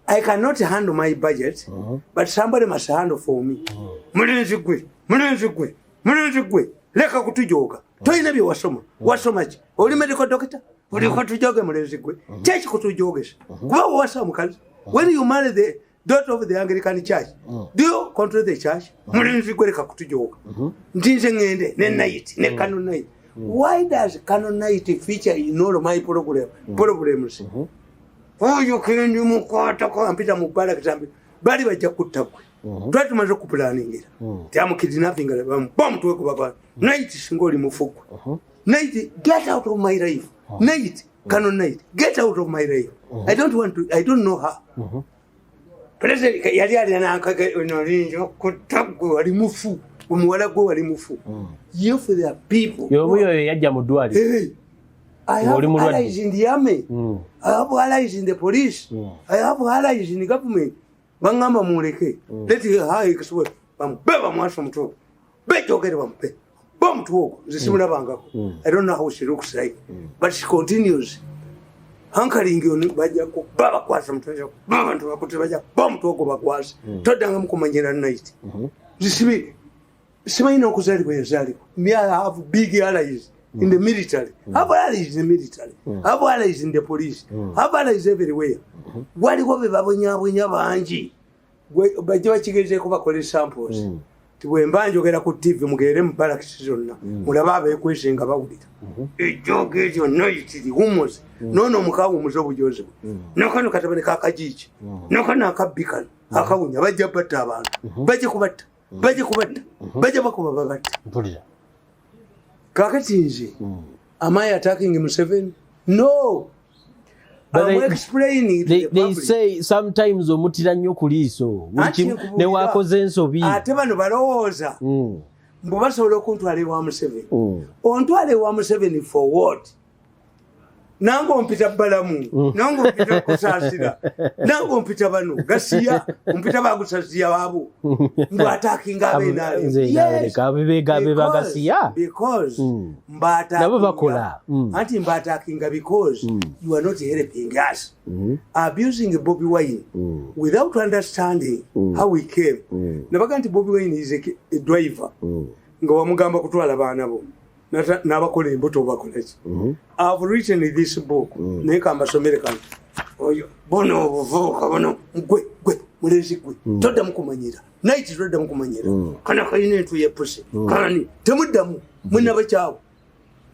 [SPEAKER 1] I cannot handle my budget, but somebody must handle for me. Mulenzi gwe, mulenzi gwe, mulenzi gwe, leka kutujoga. Toyina bye wasoma. Wasoma ki? Oli medical doctor? Oleka tujoge mulenzi gwe. Kyeki kutujogesa? Kuba wawasa omukazi. When you marry the daughter of the Anglican Church, do you control the church? Mulenzi gwe leka kutujoga. Nti nze ŋŋende ne night, ne Canon Night. Why does Canon Night feature in all my problems? Oyo kendi mukwatako ampita mu bbala kitambi, bali bajja kutta gwe, twali tumaze okupulaningira tyamukidnappinga bamutwe kubaba Night, singa oli mufu gwe. Night, get out of my life. Night, Canon Night, get out of my life. I don't want to, I don't know her. President yali alinalinja okutta gwe, wali mufu, omuwala gwe wali mufu. If there are people
[SPEAKER 2] Y'omu oyo yajja mu ddwaliro.
[SPEAKER 1] Hey, I have
[SPEAKER 2] Ng'oli mulwadde.
[SPEAKER 1] allies in the army. I have allies in the police. I have allies in the government. Bangamba muleke. Let her explore. Bamube bamwasa omutwe. Bejogere bamube. Bomutwe ogwo. Nze simulabangako. I don't know how she looks like. But she continues anchoring on, bajja kuba bakwasa omutwe. Abantu bakutte bajja bomutwe ogwo bakwasa. Toddangamu kumanyira Night. Nze sibi simanyi n'okuzaalibwa yazaalibwa. Me, I have big allies in the military. I have allies in the military. I have allies in the police. I have allies everywhere. Waliwo be babonyabonya bangi. Bajja bakigezeeko bakole samples. Ti bwe mba njogera ku TV, mugere mu balakisi zonna mulabe abeekwese nga bawulira ejjoogo eryo noyitiri wumuze noono omukawumuze obujozi bwe nakano katabane kakajiiki nakano akabbi kano akawunya, bajja batta abantu, bajja kubatta, bajja kubatta, bajja bakuba babatta.
[SPEAKER 2] Mpulira.
[SPEAKER 1] Kakati nze, am I attacking Museveni? No.
[SPEAKER 2] But
[SPEAKER 1] I'm explaining to
[SPEAKER 2] They,
[SPEAKER 1] the
[SPEAKER 2] they
[SPEAKER 1] public.
[SPEAKER 2] say sometimes omutira nnyo ku liiso. Buli
[SPEAKER 1] Anti
[SPEAKER 2] kimu
[SPEAKER 1] nkubuulira.
[SPEAKER 2] ne waakoze ensobi.
[SPEAKER 1] Ate bano balowooza mbu basobola okuntwala ewa Museveni. Ontwala ewa Museveni for what? Nange ompita balamu, nange ompita kusaasira, nange ompita bano gasiya, ompita bagusasiya baabo mbu attackinga
[SPEAKER 2] Nze naleka, abe bagasiya.
[SPEAKER 1] Because
[SPEAKER 2] Nabo bakola.
[SPEAKER 1] Anti mbattackinga because you are not helping us. Abusing Bobi Wine without understanding how we came. Nabaga nti Bobi Wine is a driver nga wamugamba kutwala baana bo n'abakola embuto bakoleki. I've written this book, naye kambasomere kano. Oyo bono obuvubuka bono, gwe gwe mulenzi gwe, toddamu kumanyira naiti, toddamu kumanyira kana kalina entu yepuse kani, temuddamu mwenabakyawo,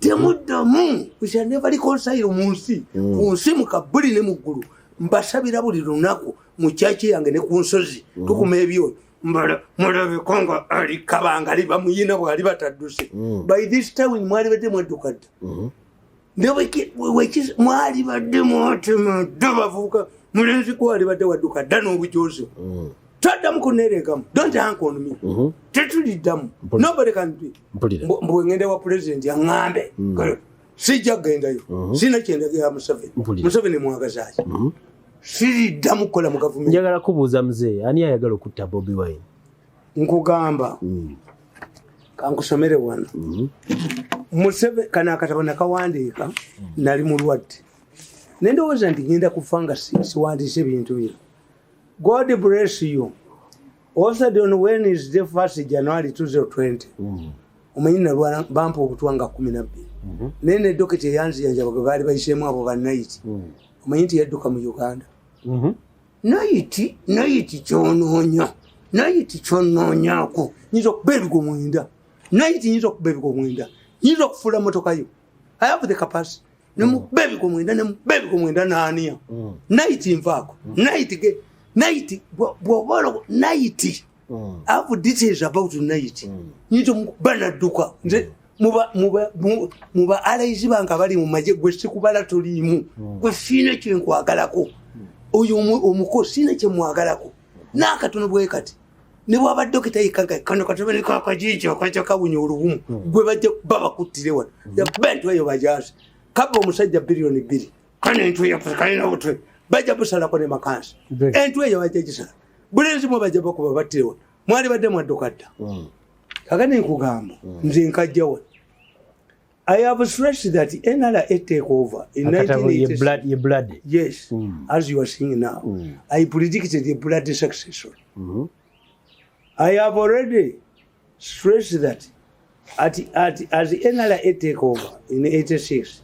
[SPEAKER 1] temuddamu. We shall never reconcile mu nsi, ku nsi, mu kabuli ne mu ggulu. Mbasabira buli lunaku mu kyaki yange ne ku nsozi tukuma ebyoyo. Mbala mulabeko nga ali kabanga ali bamuyina bwali batadduse. By this time mwali badde mwadduka dda. Mwali badde mwatema dda bavubuka, mulenzi gwali badde wadduka dda n'obujozi. Taddamu kunereekamu. Don't hang on me. Tetuliddamu. Nobody can do it.
[SPEAKER 2] Mpulira.
[SPEAKER 1] Mbu ngende wa president aŋŋambe. Sijja kugendayo. Sina kyendagera Museveni.
[SPEAKER 2] Mpulira.
[SPEAKER 1] Museveni mwagazaaki? Siriddamu kukola mu gavumenti.
[SPEAKER 2] Njagala kubuuza muzeeyi, ani ayagala okutta Bobi Wine?
[SPEAKER 1] Nkugamba, kankusomere wano. Kano akatabo nakawandiika nali mulwadde, nendowooza nti ngenda kufa nga siwandiise bintu bino. God bless you. Authored on Wednesday, 1st January 2020. Omanyi nalwala, bampa obutwa nga 12, naye ne dokita eyanzijanjaba gwe baali bayiseemu abo bannayiti, omanyi nti yadduka mu Uganda. Nayiti, nayiti kyonoonya, nayiti kyonoonyako, nyinza okuba ebigo 9. Nayiti nyinza okuba ebigo 9, nyinza okufuula motoka yo. I have the capacity. Nemukuba ebigo 9, nemukuba ebigo 9 naaniya. Nayiti nvaako, nayiti ge nayiti bw'oba nayiti. I have details about nayiti. Nyinza omukuba nadduka. Nze muba allies bange abali mu magye, gwe sikubala, toliimu. Gwe siina kyenkwagalako. Oyo omuko siina kyemwagalako n'akatono bwe kati. Ne bwaba dokita yekanga kano katobere kakajiji akaja kawunya oluwumu, gwe bajja kuba bakuttire wano. Yakuba entwe eyo bajaase kaba omusajja 2 biliyoni. Kano entwe yaffe kalina butwe bajja busalako ne makansi. Entwe eyo bajja gisala, bulenzi mwe bajja bakuba battire wano. Mwali badde mwadduka dda. Kakati nkugamba, nze nkajja wano. I have stressed that NRA take over in
[SPEAKER 2] Akatabo ye
[SPEAKER 1] 1986.
[SPEAKER 2] Blood, ye blood.
[SPEAKER 1] Yes, as you are seeing now. I predicted a blood succession. I have already stressed that as the NRA take over in 86,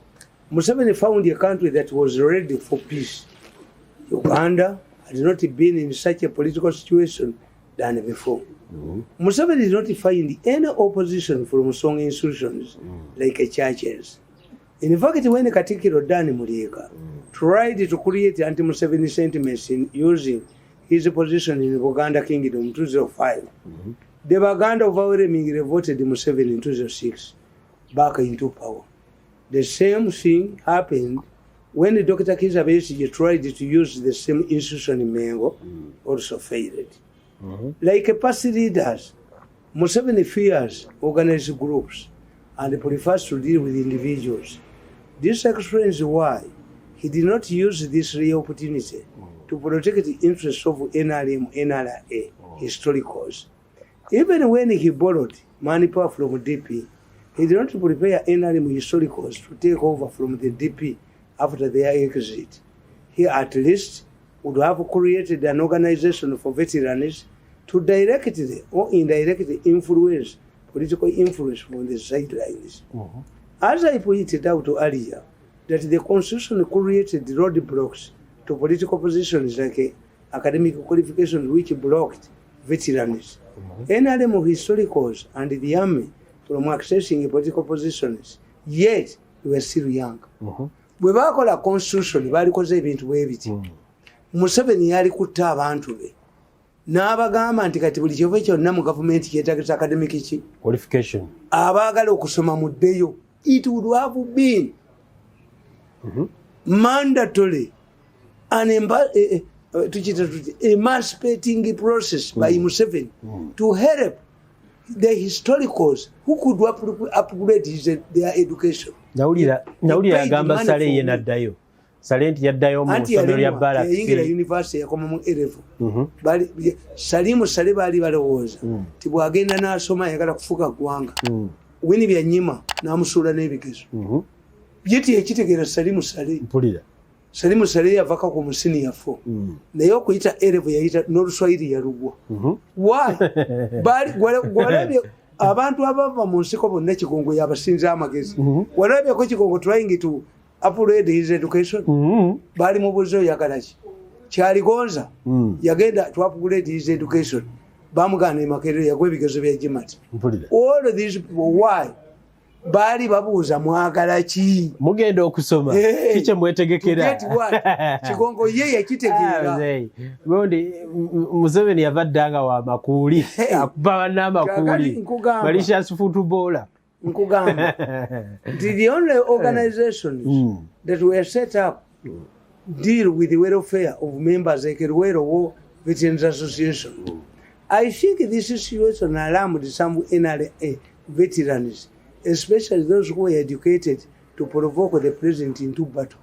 [SPEAKER 1] Museveni found a country that was ready for peace. Uganda had not been in such a political situation than before. Museveni did not find any opposition from strong institutions like churches. In fact, when Katikiro Dan Muliika tried to create anti-Museveni sentiments in using his position in Buganda Kingdom in 2005, the Baganda overwhelmingly voted Museveni in 2006 back into power. The same thing happened when Dr. Kizza Besigye tried to use the same institution in Mengo, also failed. Like past leaders, Museveni fears organized groups and prefers to deal with individuals. This explains why he did not use this rare opportunity to protect the interests of NRM, NRA historicals. Even when he borrowed manpower from DP, he did not prepare NRM historicals to take over from the DP after their exit. He at least would have created an organization for veterans to directly or indirectly influence political influence from the sidelines. As I pointed out earlier, that the constitution created roadblocks to political positions like academic qualifications which blocked veterans, NRM historicals and the army from accessing political positions, yet they were still young. Bwe bakola constitution, balikoze ebintu bwe biti. Museveni yali kutta abantu be n'abagamba nti kati buli kifo kyonna mu gavumenti kyetagisa academic ki?
[SPEAKER 2] Qualification.
[SPEAKER 1] Abaagala okusoma muddeyo. It would have been mandatory an tukiyita tuti emancipating process by Museveni to help the historicals who could upgrade their education.
[SPEAKER 2] Nawulira yagamba Sale ye naddayo, Sale nti yaddayo mu ssomero lya
[SPEAKER 1] Yayingira university, yakoma mu A level. Salimu Sale baali balowooza ti bwagenda n'asoma ayagala kufuga ggwanga. Winnie Byanyima n'amusuula n'ebigezo. Ye tiyakitegeera Salimu Sale.
[SPEAKER 2] Mpulira.
[SPEAKER 1] Salimu Sale yavako ku mu senior four, naye okuyita A level yayita n'Oluswayiri yalugwa. Why? Gwalabye abantu abava mu nsiko bonna, Kigongo yabasinza amagezi. Walabyeko Kigongo trying to upgrade his education? Baali mubuuza, oyagala ki? Kyaligonza yagenda to upgrade his education, bamugaana e Makerere, yagwa ebigezo bya GMAT.
[SPEAKER 2] Mpulira.
[SPEAKER 1] All these people, why? Baali babuuza, mwagala ki?
[SPEAKER 2] Mugenda okusoma.
[SPEAKER 1] Hey.
[SPEAKER 2] Kikye mwetegekera?
[SPEAKER 1] To get what? Kigongo ye yakitegeera.
[SPEAKER 2] Ah, mzee. Gundi Museveni yava dda nga wa makuuli, akuba banna
[SPEAKER 1] Kaakati
[SPEAKER 2] amakuuli.
[SPEAKER 1] nkugamba.
[SPEAKER 2] Malicious footballer.
[SPEAKER 1] Nkugamba nti the only organizations that were set up deal with the welfare of members, like Luwero War Veterans Association. I think this situation alarmed some NRA veterans, especially those who were educated to provoke the president into battle.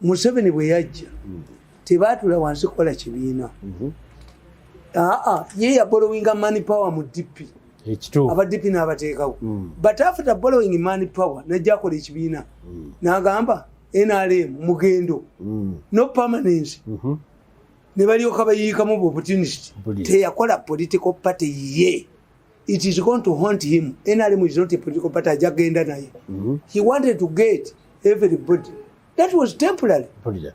[SPEAKER 1] Museveni bwe yajja, tebaatula wansi kukola kibiina. Aa, ye yaborrowinga money power mu DP.
[SPEAKER 2] Ekituufu.
[SPEAKER 1] Aba DP n'abateekawo. But after borrowing money power, najja akola ekibiina, n'agamba NRM mugendo, no permanence. Ne balyoka bayiikamu bu opportunist.
[SPEAKER 2] Mpulira.
[SPEAKER 1] Teyakola political party ye. It is going to haunt him. NRM is not a political party. Ajja genda naye. He wanted to get everybody. That was temporary.
[SPEAKER 2] Mpulira.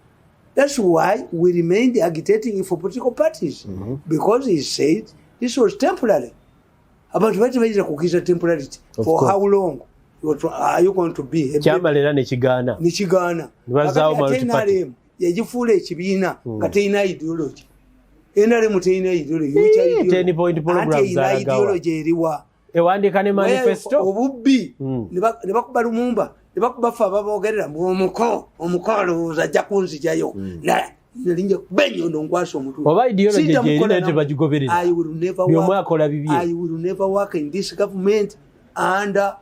[SPEAKER 1] That's why we remained agitating for political parties, because he said this was temporary. Abantu bati bayinza kukkiriza temporality
[SPEAKER 2] Of
[SPEAKER 1] for
[SPEAKER 2] course.
[SPEAKER 1] how long are you going to be?
[SPEAKER 2] Kyamala era nekigaana.
[SPEAKER 1] Nekigaana.
[SPEAKER 2] Ne bazzaawo
[SPEAKER 1] Kakati ate
[SPEAKER 2] multi-party.
[SPEAKER 1] NRM yagifuula ekibiina nga terina ideology. NRM terina ideology. Which ideology?
[SPEAKER 2] 10 point program.
[SPEAKER 1] Anti erina
[SPEAKER 2] zalagawa.
[SPEAKER 1] ideology eriwa?
[SPEAKER 2] Ewandiika ne manifesto.
[SPEAKER 1] Obubbi. Ne bakuba Lumumba, ne bakuba ffe ababogerera mbu omuko omuko alowooza ajja kunzijayo. Nalinja kuba enyondo nkwasa omutwe.
[SPEAKER 2] Oba ideology
[SPEAKER 1] Sijja
[SPEAKER 2] gyeri
[SPEAKER 1] mukola
[SPEAKER 2] naye
[SPEAKER 1] nammwe.
[SPEAKER 2] tebagigoberera.
[SPEAKER 1] I will never
[SPEAKER 2] Buli omu
[SPEAKER 1] work-
[SPEAKER 2] akola bibye.
[SPEAKER 1] I will never work in this government under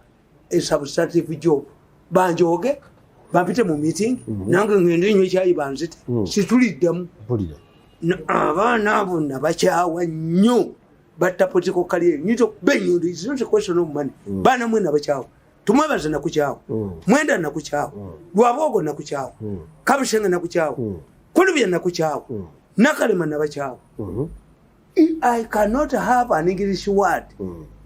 [SPEAKER 1] a substantive job. Banjoge, bampite mu meeting, nange ngende nywe kyayi banzite. Situliddamu.
[SPEAKER 2] Mpulira.
[SPEAKER 1] Abaana abo nabakyawa nnyo, batta political career. Nyinza okuba enyondo. It's not a question of money. Baana mwe nabakyawa. Tumwebaza nakukyawa. Mwenda nakukyawa. Lwabwogo nakukyawa. Kabushenga nakukyawa. Kulubya nakukyawa. Nakalema nabakyawa. I cannot have an English word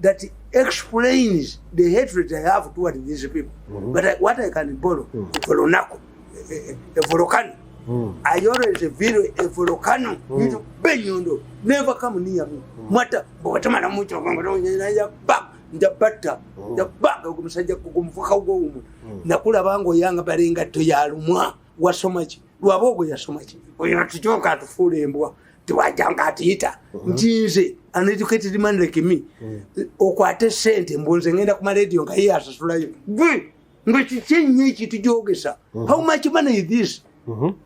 [SPEAKER 1] that explains the hatred I have toward these people. But what I can borrow, volcano, a volcano. I always feel a volcano. You benyondo, never come near me. Mata, bwatamala mucho, nja nja batta, nja baga omusajja gumufuka ogwo. Nakulaba ng'oyanga balengatto yalumwa, wasoma ki? Lwabwogo yasoma ki? Oyo atujoka atufuula embwa. Tiwajjanga atiyita nti nze an educated man like me okwate sente mbu nze ngenda ku marediyo nga ye asasulayo gwe nga kiki ennyo ekitujogesa. How much money is this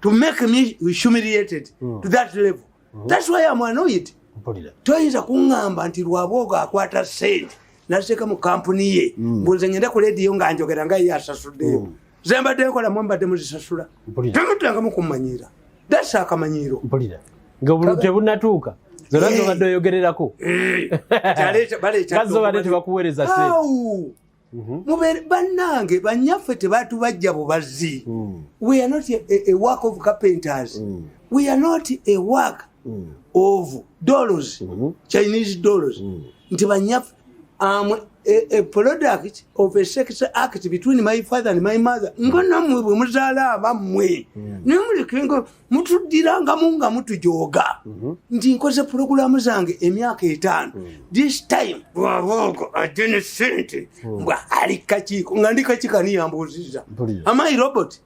[SPEAKER 1] to make me humiliated to that level? That's why I'm annoyed.
[SPEAKER 2] Mpulira.
[SPEAKER 1] Toyinza kuŋŋamba nti Lwabwogo akwata sente nateeka mu kampuni ye mbu nze ngenda ku lediyo nga njogera nga ye asasuddeyo. Ze mbadde nkola mwe mbadde muzisasula.
[SPEAKER 2] Mpulira.
[SPEAKER 1] Temutangamu kummanyiira. That's akamanyiiro.
[SPEAKER 2] Mpulira nga obululu tebunatuuka zonna zobadde oyogererako.
[SPEAKER 1] Baleeta
[SPEAKER 2] Nga zo badde tebakuweereza sente.
[SPEAKER 1] Awu. Mubeere bannange, banyaffe tebatubajja bubazzi. We are not a work of carpenters. We are not a work of dollars, Chinese dollars. Nti banyaffe, a product of a sex act between my father and my mother. Nga nammwe bwe muzaala abammwe, naye muleke nga mutuddirangamu nga mutujooga nti nkoze pulogulaamu zange emyaka 5. This time bwaboogo ajje ne sente mbwa ali kakiiko nga ndi kakiiko ani yambuuzizza?
[SPEAKER 2] Mpulira.
[SPEAKER 1] Am I robot?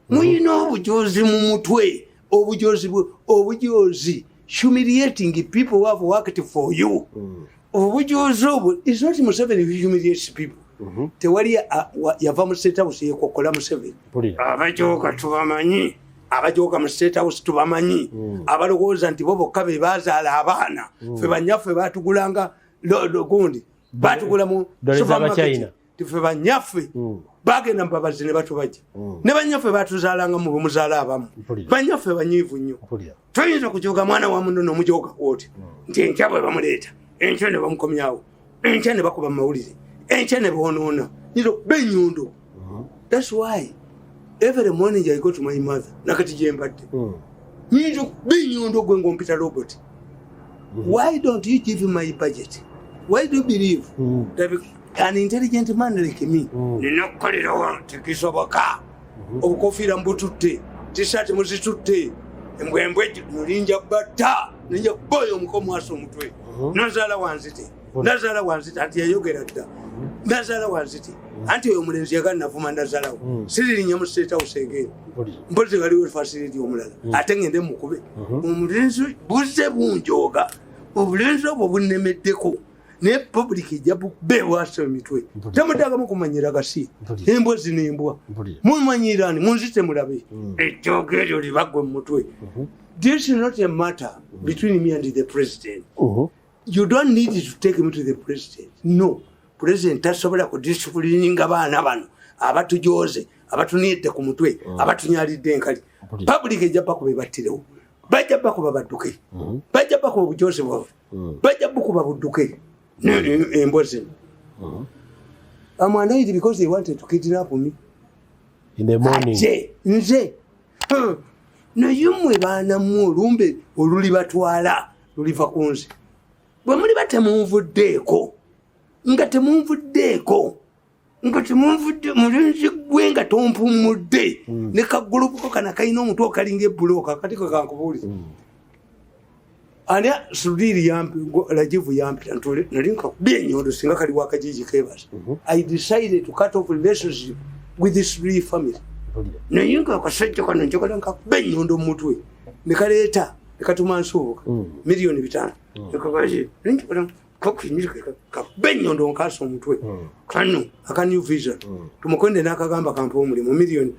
[SPEAKER 1] Muyina obujozi mu mutwe, obujozi obujozi humiliating people who have worked for you. Obujozi obwo is not Museveni who humiliates people. Tewali yava mu State House yekokola Museveni.
[SPEAKER 2] Mpulira.
[SPEAKER 1] Abajoga tubamanyi, abajoga mu State House tubamanyi, abalowooza nti bo bokka be bazaala abaana. Ffe banyaffe batugulanga gundi batugula mu
[SPEAKER 2] Dole
[SPEAKER 1] supermarket.
[SPEAKER 2] z'Abachina.
[SPEAKER 1] Ffe banyaffe bagenda mubabazi ne batubajja ne banyaffe batuzaalanga mu bwemuzaala abamu.
[SPEAKER 2] Mpulira.
[SPEAKER 1] Banyaffe banyiivu nnyo.
[SPEAKER 2] Mpulira.
[SPEAKER 1] Toyinza kujoga mwana wa muno n'omujoga kwoti nti enkya bwe bamuleeta, enkya ne bamukomyawo, enkya ne bakuba mu mawulire, enkya ne boonoona nyinza okuba ennyundo. That's why every morning I go to my mother. Nakati gye mbadde nyinza okuba ennyundo gwe ng'ompita robot. Why don't you give my budget? Why do you believe that an intelligent man like me nina okukolerawo? Tekisoboka. Obukofiira mbututte, tisaati muzitutte, embwembwe nulinja batta ninja boyo omuko mwasa omutwe. Nazaala wanzite, nazaala wanzite, anti yayogera dda nazaala wanzite, anti oyo omulenzi yagala navuma nazaalawo. Siririnnya mu State House again.
[SPEAKER 2] Mpulira.
[SPEAKER 1] Mpozi waliwo facility omulala ate ngende mukube omulenzi. Buzze bunjooga obulenzi obwo bunnemeddeko. Naye public ejja beewasa emitwe. Temuddagamu kumanyira gasi. Embwa zino embwa. Mumanyirani munzite mulabe. Ejjoogo eryo libaggwe mu mutwe. This is not a matter between me and the president. You don't need to take me to the president. No. President tasobola kudisciplininga baana bano abatujoze, abatunidde ku mutwe, abatunyalidde enkali. Public ejja bakuba ebattirewo. Bajja bakuba badduke. Bajja bakuba obujozi bwaffe. Bajja bukuba budduke. Embwa zino. I'm annoyed because they wanted to kidnap me.
[SPEAKER 2] In the morning.
[SPEAKER 1] Ate nze naye mmwe baana mmwe, olumbe olulibatwala luliva ku nze. Bwe muliba temunvuddeeko, nga temunvuddeeko, nga temunvudde, mulenzi gwe nga tompumudde ne kagulupuko kana kalina omutwe okalinga ebulooka. Kati ke kankubuulire, ani Sudhir yampi, Rajiv yampita ntule, nali nkakubye ennyondo singa kali wakajiji keebasa. I decided to cut off relationship with this Sudhir family. Naye nga akasajja kano njagala nkakuba ennyondo mu mutwe, ne kaleeta ne katuma nsuubuka 5,000,000. Kakuba ennyondo nkaasa omutwe kano aka New Vision. Tumukonde n'akagamba kampa omulimu miliyoni.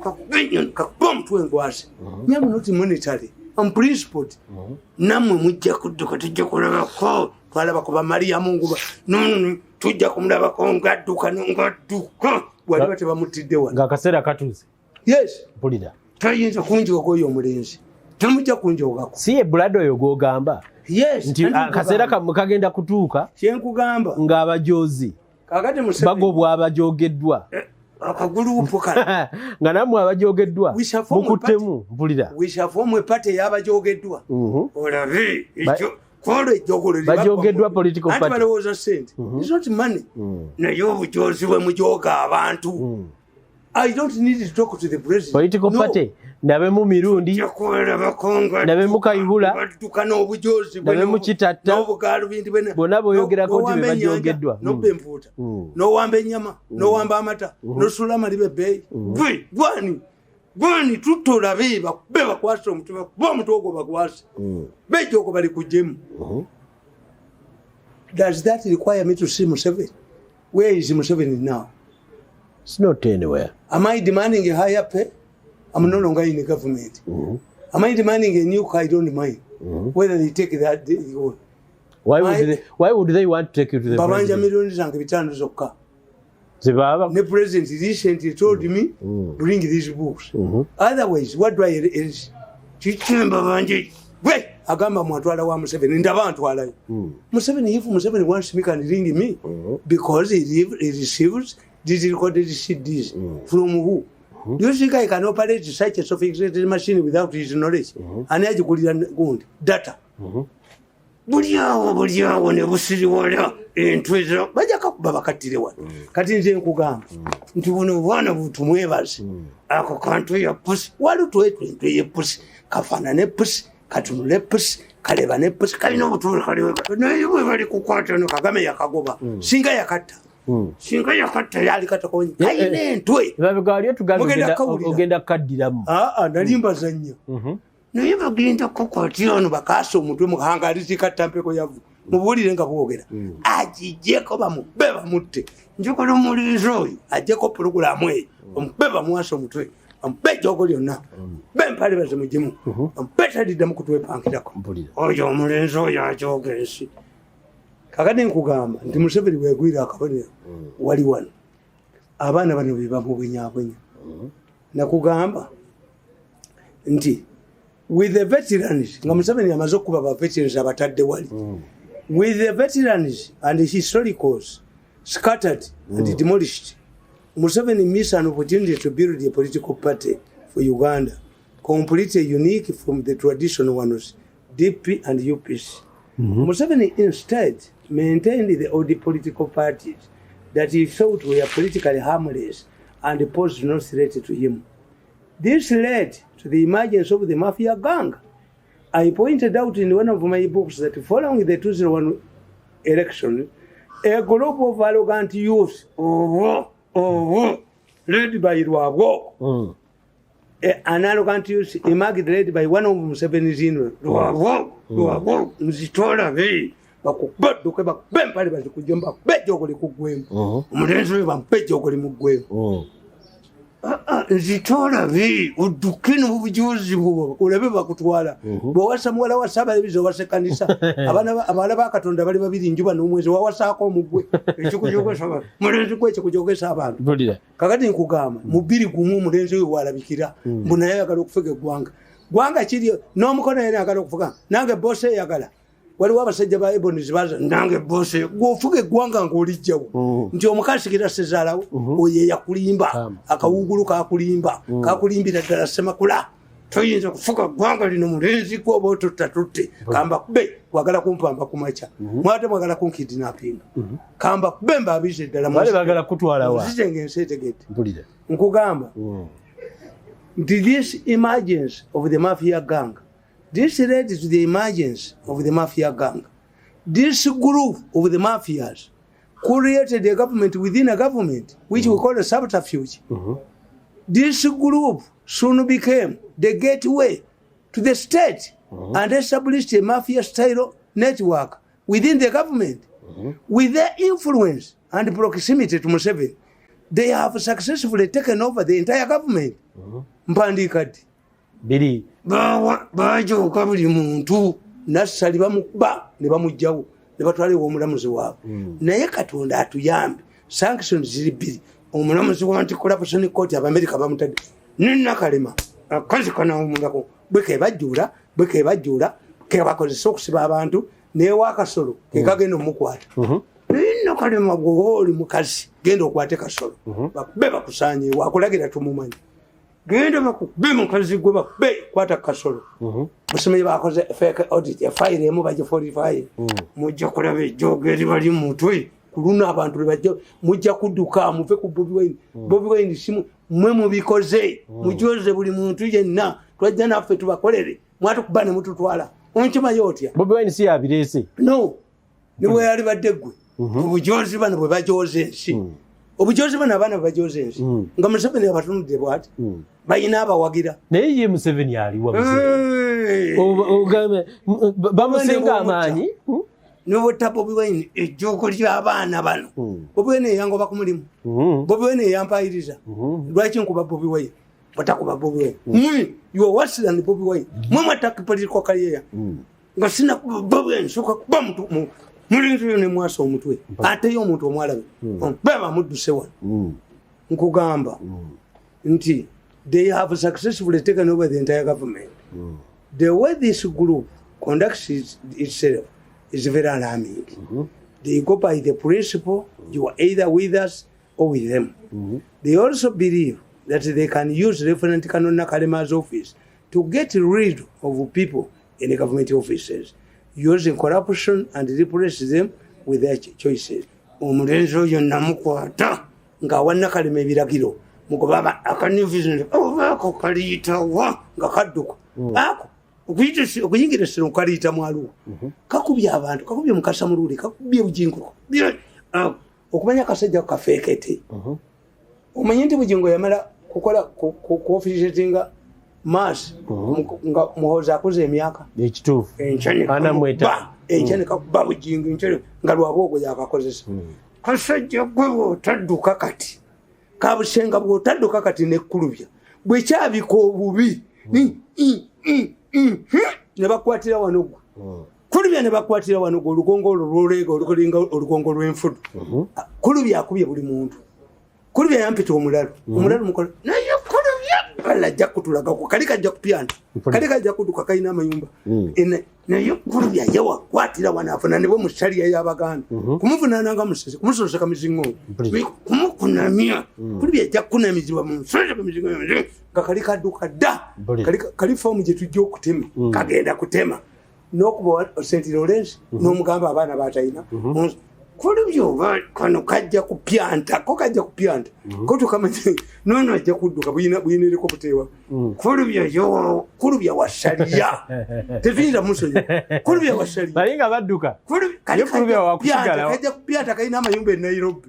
[SPEAKER 1] Kakuba ennyondo, kakuba omutwe nkwase. I'm not monetary, I'm principled. Nammwe mujja kudduka, tujja kulabako. Twalabako bamaliyamu nguba nono, tujja kumulabako ngadduka, ngadduka bwaliba tebamutidde wano.
[SPEAKER 2] Ng'akaseera katuuse.
[SPEAKER 1] Yes.
[SPEAKER 2] Mpulira.
[SPEAKER 1] Tayinza kunjogako oyo omulenzi, temujja kunjogako.
[SPEAKER 2] Si ye bulado oyo gw'ogamba?
[SPEAKER 1] Yes.
[SPEAKER 2] Nti akaseera kammwe kagenda kutuuka.
[SPEAKER 1] Kyenkugamba.
[SPEAKER 2] Ng'abajozi
[SPEAKER 1] Kakati Museveni
[SPEAKER 2] bagobwa abajogeddwa.
[SPEAKER 1] Akagulupu kano.
[SPEAKER 2] Nga nammwe abajogeddwa mukuttemu. Mpulira.
[SPEAKER 1] We shall form a party y'abajogeddwa. Olabe kwolwo ejjogolo.
[SPEAKER 2] Bajogeddwa political
[SPEAKER 1] Anti
[SPEAKER 2] party.
[SPEAKER 1] balowooza sente. It's not money. Naye obujozi bwe mujoga abantu. I don't need to talk to the president.
[SPEAKER 2] Political
[SPEAKER 1] No.
[SPEAKER 2] party nabemu Mirundi, nabemu Kayihura,
[SPEAKER 1] badduka n'obujozi bwe
[SPEAKER 2] nabemu Kitatta,
[SPEAKER 1] n'obugalubindi bwe
[SPEAKER 2] bonna boyogerako nti be
[SPEAKER 1] n'owamba ennyanja,
[SPEAKER 2] bajogeddwa.
[SPEAKER 1] n'obba enfuuta, n'owamba ennyama, n'owamba amata, n'osuula amaliba ebbeeyi. Gwe gwani gwani tutolabe bakube bakwase omutwe, bakube omutwe ogwo bakwase bejjoko bali kujjemu. Does that require me to see Museveni? Where is Museveni now?
[SPEAKER 2] It's not anywhere.
[SPEAKER 1] Am I demanding a higher pay? I'm no longer in the government. Am I demanding a new car? I don't mind whether they take that
[SPEAKER 2] Why would they, why would they want to take you to the
[SPEAKER 1] Babanja
[SPEAKER 2] president?
[SPEAKER 1] 5,000,000 zokka.
[SPEAKER 2] Zebaba
[SPEAKER 1] The president recently told me, bring these books. Otherwise, what do I else? Kichemba banje. We agamba mwatwala wa Museveni, ndaba ntwalayo. Museveni, if Museveni wants me, can ring me because he receives these recorded CDs from who? Do you think I can operate such a sophisticated machine without his knowledge? Ani agikulira gundi data? Buli awo, buli awo ne busiriwala entwe bajja kakuba bakattire wano. Kati nze nkugamba nti buno obwana butumwebaze. Ako kantu ya pusi wali twetwe entwe yepusi kafaanane pusi, katunule pusi, kaleba ne pusi, kalina obutundu kaliwe, naye bwe bali kukwata no Kagame yakagoba singa yakatta, singa yakatta yali katakonye kalina entwe.
[SPEAKER 2] Emabega wali otugambye
[SPEAKER 1] Mugenda kawulira.
[SPEAKER 2] Ogenda kukaddiramu.
[SPEAKER 1] Aa, nali mbazannya. Naye bagenda kukwatira ono bakaasa omutwe muhanga alizikatta mpeko yavu mubuulire nga bwogera agijjeko bamube bamutte. Njagala omulenzi oyo ajjeko pulogulaamu eyo, omube bamuwasa omutwe, bamube ejjoogo lyonna, be empale bazimugimu, bamube taliddamu kutwepankirako.
[SPEAKER 2] Mpulira.
[SPEAKER 1] Oyo omulenzi oyo ajooga ensi. Kakati nkugamba nti Museveni bwegwira akabonero wali wano abaana bano be bamubonyabonya. Nakugamba nti with the veterans, nga Museveni amaze okuba ba veterans abatadde wali, with the veterans and historicals scattered and demolished, Museveni missed an opportunity to build a political party for Uganda completely unique from the traditional ones, DP and UPC. Museveni instead maintained the old political parties that he thought were politically harmless and posed no threat to him. This led to the emergence of the mafia gang. I pointed out in one of my books that following the 2001 election, a group of arrogant youths, led by Rwabwogo, an arrogant youth emerged led by one of Museveni's in-laws, Rwabwogo, Rwabwogo, Nzitolabe, Bakube odduke, bakube empale bazikujjemu, bakube ejjoogo likuggwemu. Omulenzi oyo bamupe ejjoogo limuggwemu. Nzita olabe odduke n'obujuzi bwo, olabe bakutwala. Bwewasa muwala wa Ssaabalabirizi, owasa ekkanisa. Abaana abawala ba Katonda bali babiri, njuba n'omwezi, wawasaako omugwe ekikujogesa abantu, mulenzi gwe ekikujogesa abantu.
[SPEAKER 2] Mpulira.
[SPEAKER 1] Kakati nkugamba, mu 2001 omulenzi oyo walabikira mbu naye ayagala okufuga eggwanga. Gwanga kiri n'omukono, yena ayagala okufuga nange bosi eyagala. Waliwo abasajja ba ebonies baza nange bosi gweofuga eggwanga ng'olijjawo nti omukasikira sezaalawo oyo eyakulimba. Akawugulu kakulimba, kakulimbira ddala. Semakula, toyinza kufuga ggwanga lino mulenzi gwe oba otutta tutte. Kamba kube kwagala kumpamba kumakya, mwate mwagala kunkidnappinga. Kamba kube mbaabize ddala.
[SPEAKER 2] Bale baagala kutwala wa?
[SPEAKER 1] Nzije ng'ensi etegedde.
[SPEAKER 2] Mpulira.
[SPEAKER 1] Nkugamba nti this emergence of the mafia gang, this led to the emergence of the mafia gang. This group of the mafias created a government within a government, which we call a subterfuge. This group soon became the gateway to the state and established a mafia style network within the government. With their influence and proximity to Museveni, they have successfully taken over the entire government. Mpandiika ddi?
[SPEAKER 2] Biri.
[SPEAKER 1] Bajoka buli muntu. Nassali bamukuba ne bamugjawo ne batwala ew'omulamuzi waabwe. Naye Katonda atuyambe, sanctions ziri bbiri. Omulamuzi wa Anti Corruption Court, Abamerika bamutadde nenakalema akazi kanawumulako bwe kebajjula, bwe kebajjula kebakozesa okusiba abantu newakasolo kekagenda omukwata. Naye Nakalema, gwoba oli mukazi, genda okwate Kasolo, bakube bakusanyewo akulagira tumumanyi. Genda bakube mukazi gwe, bakube, kwata Kasolo. Musimanyi bakoze fake audit, efayiro emu bagifalsify. Mujja kulaba ejjoogo eribali mutwe ku luno. Abantu lwebajja mujja kudduka muve ku Bobi Wine. Bobi Wine simu mwe mubikoze, mujoze buli muntu yenna. Twajja naffe tubakolere, mwatukuba ne mututwala. Onkimayo otya?
[SPEAKER 2] Bobi Wine si yabireese.
[SPEAKER 1] No, ne bwe yalibadde ggwe, obujozi bano bwe bajoza ensi, obujozi bano abaana bwe bajoza ensi, nga Museveni abatunudde bwati, balina abawagira.
[SPEAKER 2] Naye ye Museveni aliwa? Museveni ogambe bamusinga amaanyi?
[SPEAKER 1] Nobutta Bobi Wine, ejjoogo ly'abaana bano. Bobi Wine eyangoba ku mulimu. Bobi Wine eyampayiriza. Lwaki nkuba Bobi Wine? Batakuba Bobi Wine, mwe you are worse than Bobi Wine. Mwe mwataka political career nga sina Bobi Wine. Soka kuba mutu mulinzi oyo nemwasa omutwe, ateyo omuntu omwalabe baba mudduse wano. Nkugamba nti they have successfully taken over the entire government. The way this group conducts itself is very alarming. They go by the principle, you are either with us or with them. They also believe that they can use Lieutenant Colonel Nakalema's office to get rid of people in the government offices using corruption and replace them with their choices. Omulenzi oyo namukwata ng'awa Nakalema ebiragiro mugobaba akanivision obaako kaliyitawa nga kadduka ako okuyingira essero kaliyita mwaluwa, kakubye abantu, kakubye Mukasa Mululi, kakubye Bugingo, kakubye okumanya akasajja kafeekete. Omanyi nti Bugingo yamala kukola kuofficiatinga mass nga Muhozi akuze emyaka
[SPEAKER 2] Ekituufu.
[SPEAKER 1] Enkya ne
[SPEAKER 2] 45.
[SPEAKER 1] Enkya ne kakuba Bugingo, enkya nga Lwabwogo yakakozesa. Kasajja gwe bw'otadduka kati, kabusenga bw'otadduka kati nekkulubya bwekyabika obubi ne bakwatira wano gwe kulubya, ne bakwatira wano gwe olugongo olwo lwoleega olukolinga olugongo lw'enfudu. Kulubya akubye buli muntu. Kulubya yampita omulalu, omulalu mukola naye kulubya kale ajja kutulagako kali kajja kupyana, kali kajja kuduka kalina amayumba. Naye kulubya ye wakwatira wano afunanibwe mu saliya y'Abaganda, kumuvunaananga musese, kumusoseka miziŋŋongo, kumukunamya. Kulubya ajja kukunamizibwa mu nsoseka miziŋŋongo nga kali kadduka dda. Kali foomu gye tujja okutema, kagenda kutema n'okuba St Lawrence n'omugamba abaana batalina. Kulubya oba kano kajja kupyanta, ko kajja kupyanta, ko tukamanyi nono ajja kudduka buyinireko buteewa. Kulubya yo, kulubya wasalya, tetuyinza musonyiwa. Kulubya wasalya.
[SPEAKER 2] Bali nga badduka. Ye Kulubya wakusigala.
[SPEAKER 1] Kajja kupyanta, kalina amayumba e Nairobi,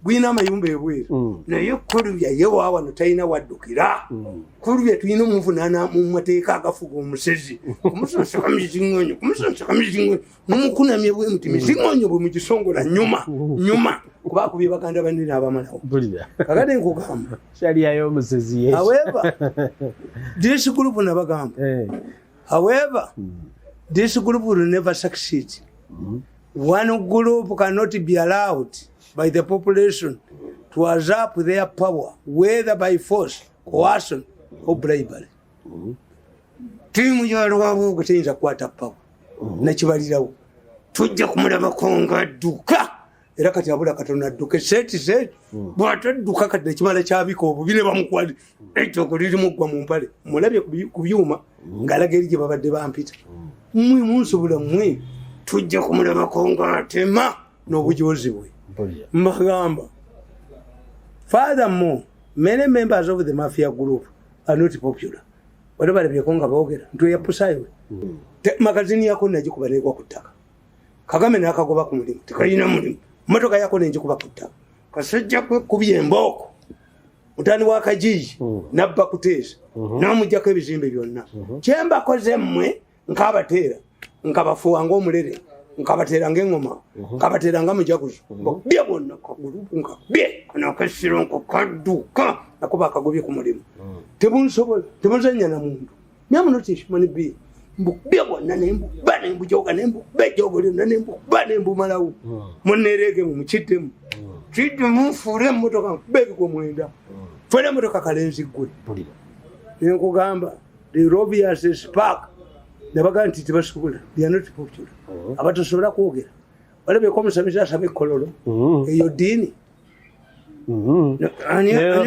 [SPEAKER 1] gulina amayumba ebweru, naye Kulubya ye waawano talina waddukira. Kulubya tulina omuvunaana mu mateeka agafuga omusezi, kumusonseka miziŋonyo, kumusonseka miziŋonyo, mumukunamye bwe muti, miziŋonyo bwe mugisongola nyuma nyuma, kuba akubye baganda banne n'abamalawo.
[SPEAKER 2] Mpulira.
[SPEAKER 1] Kakati nkugamba,
[SPEAKER 2] Sharia y'omusezi ye.
[SPEAKER 1] however, this group, nabagamba, however, this group will never succeed. One group cannot be allowed by the population to usurp their power, whether by force, coercion or bribery. Tiimu yalwabuuga teyinza kukwata power, nakibalirawo. Tujja kumulabako nga adduka, era kati abula katono adduke seti seti. Bwatadduka kati nekimala kyabika obubi ne bamukwali etoko lirimuggwa mu mpale. Mulabye ku byuma ng'alaga eri gye babadde bampita. Mmwe munsobola, mmwe tujja kumulabako ng'atema n'obujozi bwe.
[SPEAKER 2] Mpulira.
[SPEAKER 1] Mbagamba, furthermore, many members of the mafia group are not popular. Wali balabyeko nga boogera nti oyapusayiwe magazini yako nagikuba negwa ku ttaka. Kagame nakagoba ku mulimu, tekalina mulimu. Motoka yako nenjikuba ku ttaka. Kasajja kwekubya embooko, mutani wa Kajiiji, nabba kuteesa, namugjako ebizimbe byonna. Kyembakoze mmwe, nkabateera, nkabafuwa ngaomulere, nkabateera ngaeŋoma, nkabateera nga mujaguzo, mbakubye bonna kagulupu, nkakubye kano akasiro, nkakadduka nako bakagobye ku mulimu. Tebunsobola, tebunzanya na muntu. Nyamunotihuman being, mbukubye bwonna, nembukuba, nembujoga, nembukuba ejogo lyonna, nembukuba, nembumalawo. Muneregemu, mukiddemu, kiddemu, nfuule emmotoka, nkuba ebigwo 9, fuula emmotoka kalenzi ggwe.
[SPEAKER 2] Mpulira.
[SPEAKER 1] Nenkugamba, the obvious spark, nabaga nti tebasobola, they are not popular. Abatasobola kwogera, walabyeko omusamizi asaba ekololo? Eyo ddiini?
[SPEAKER 2] Ne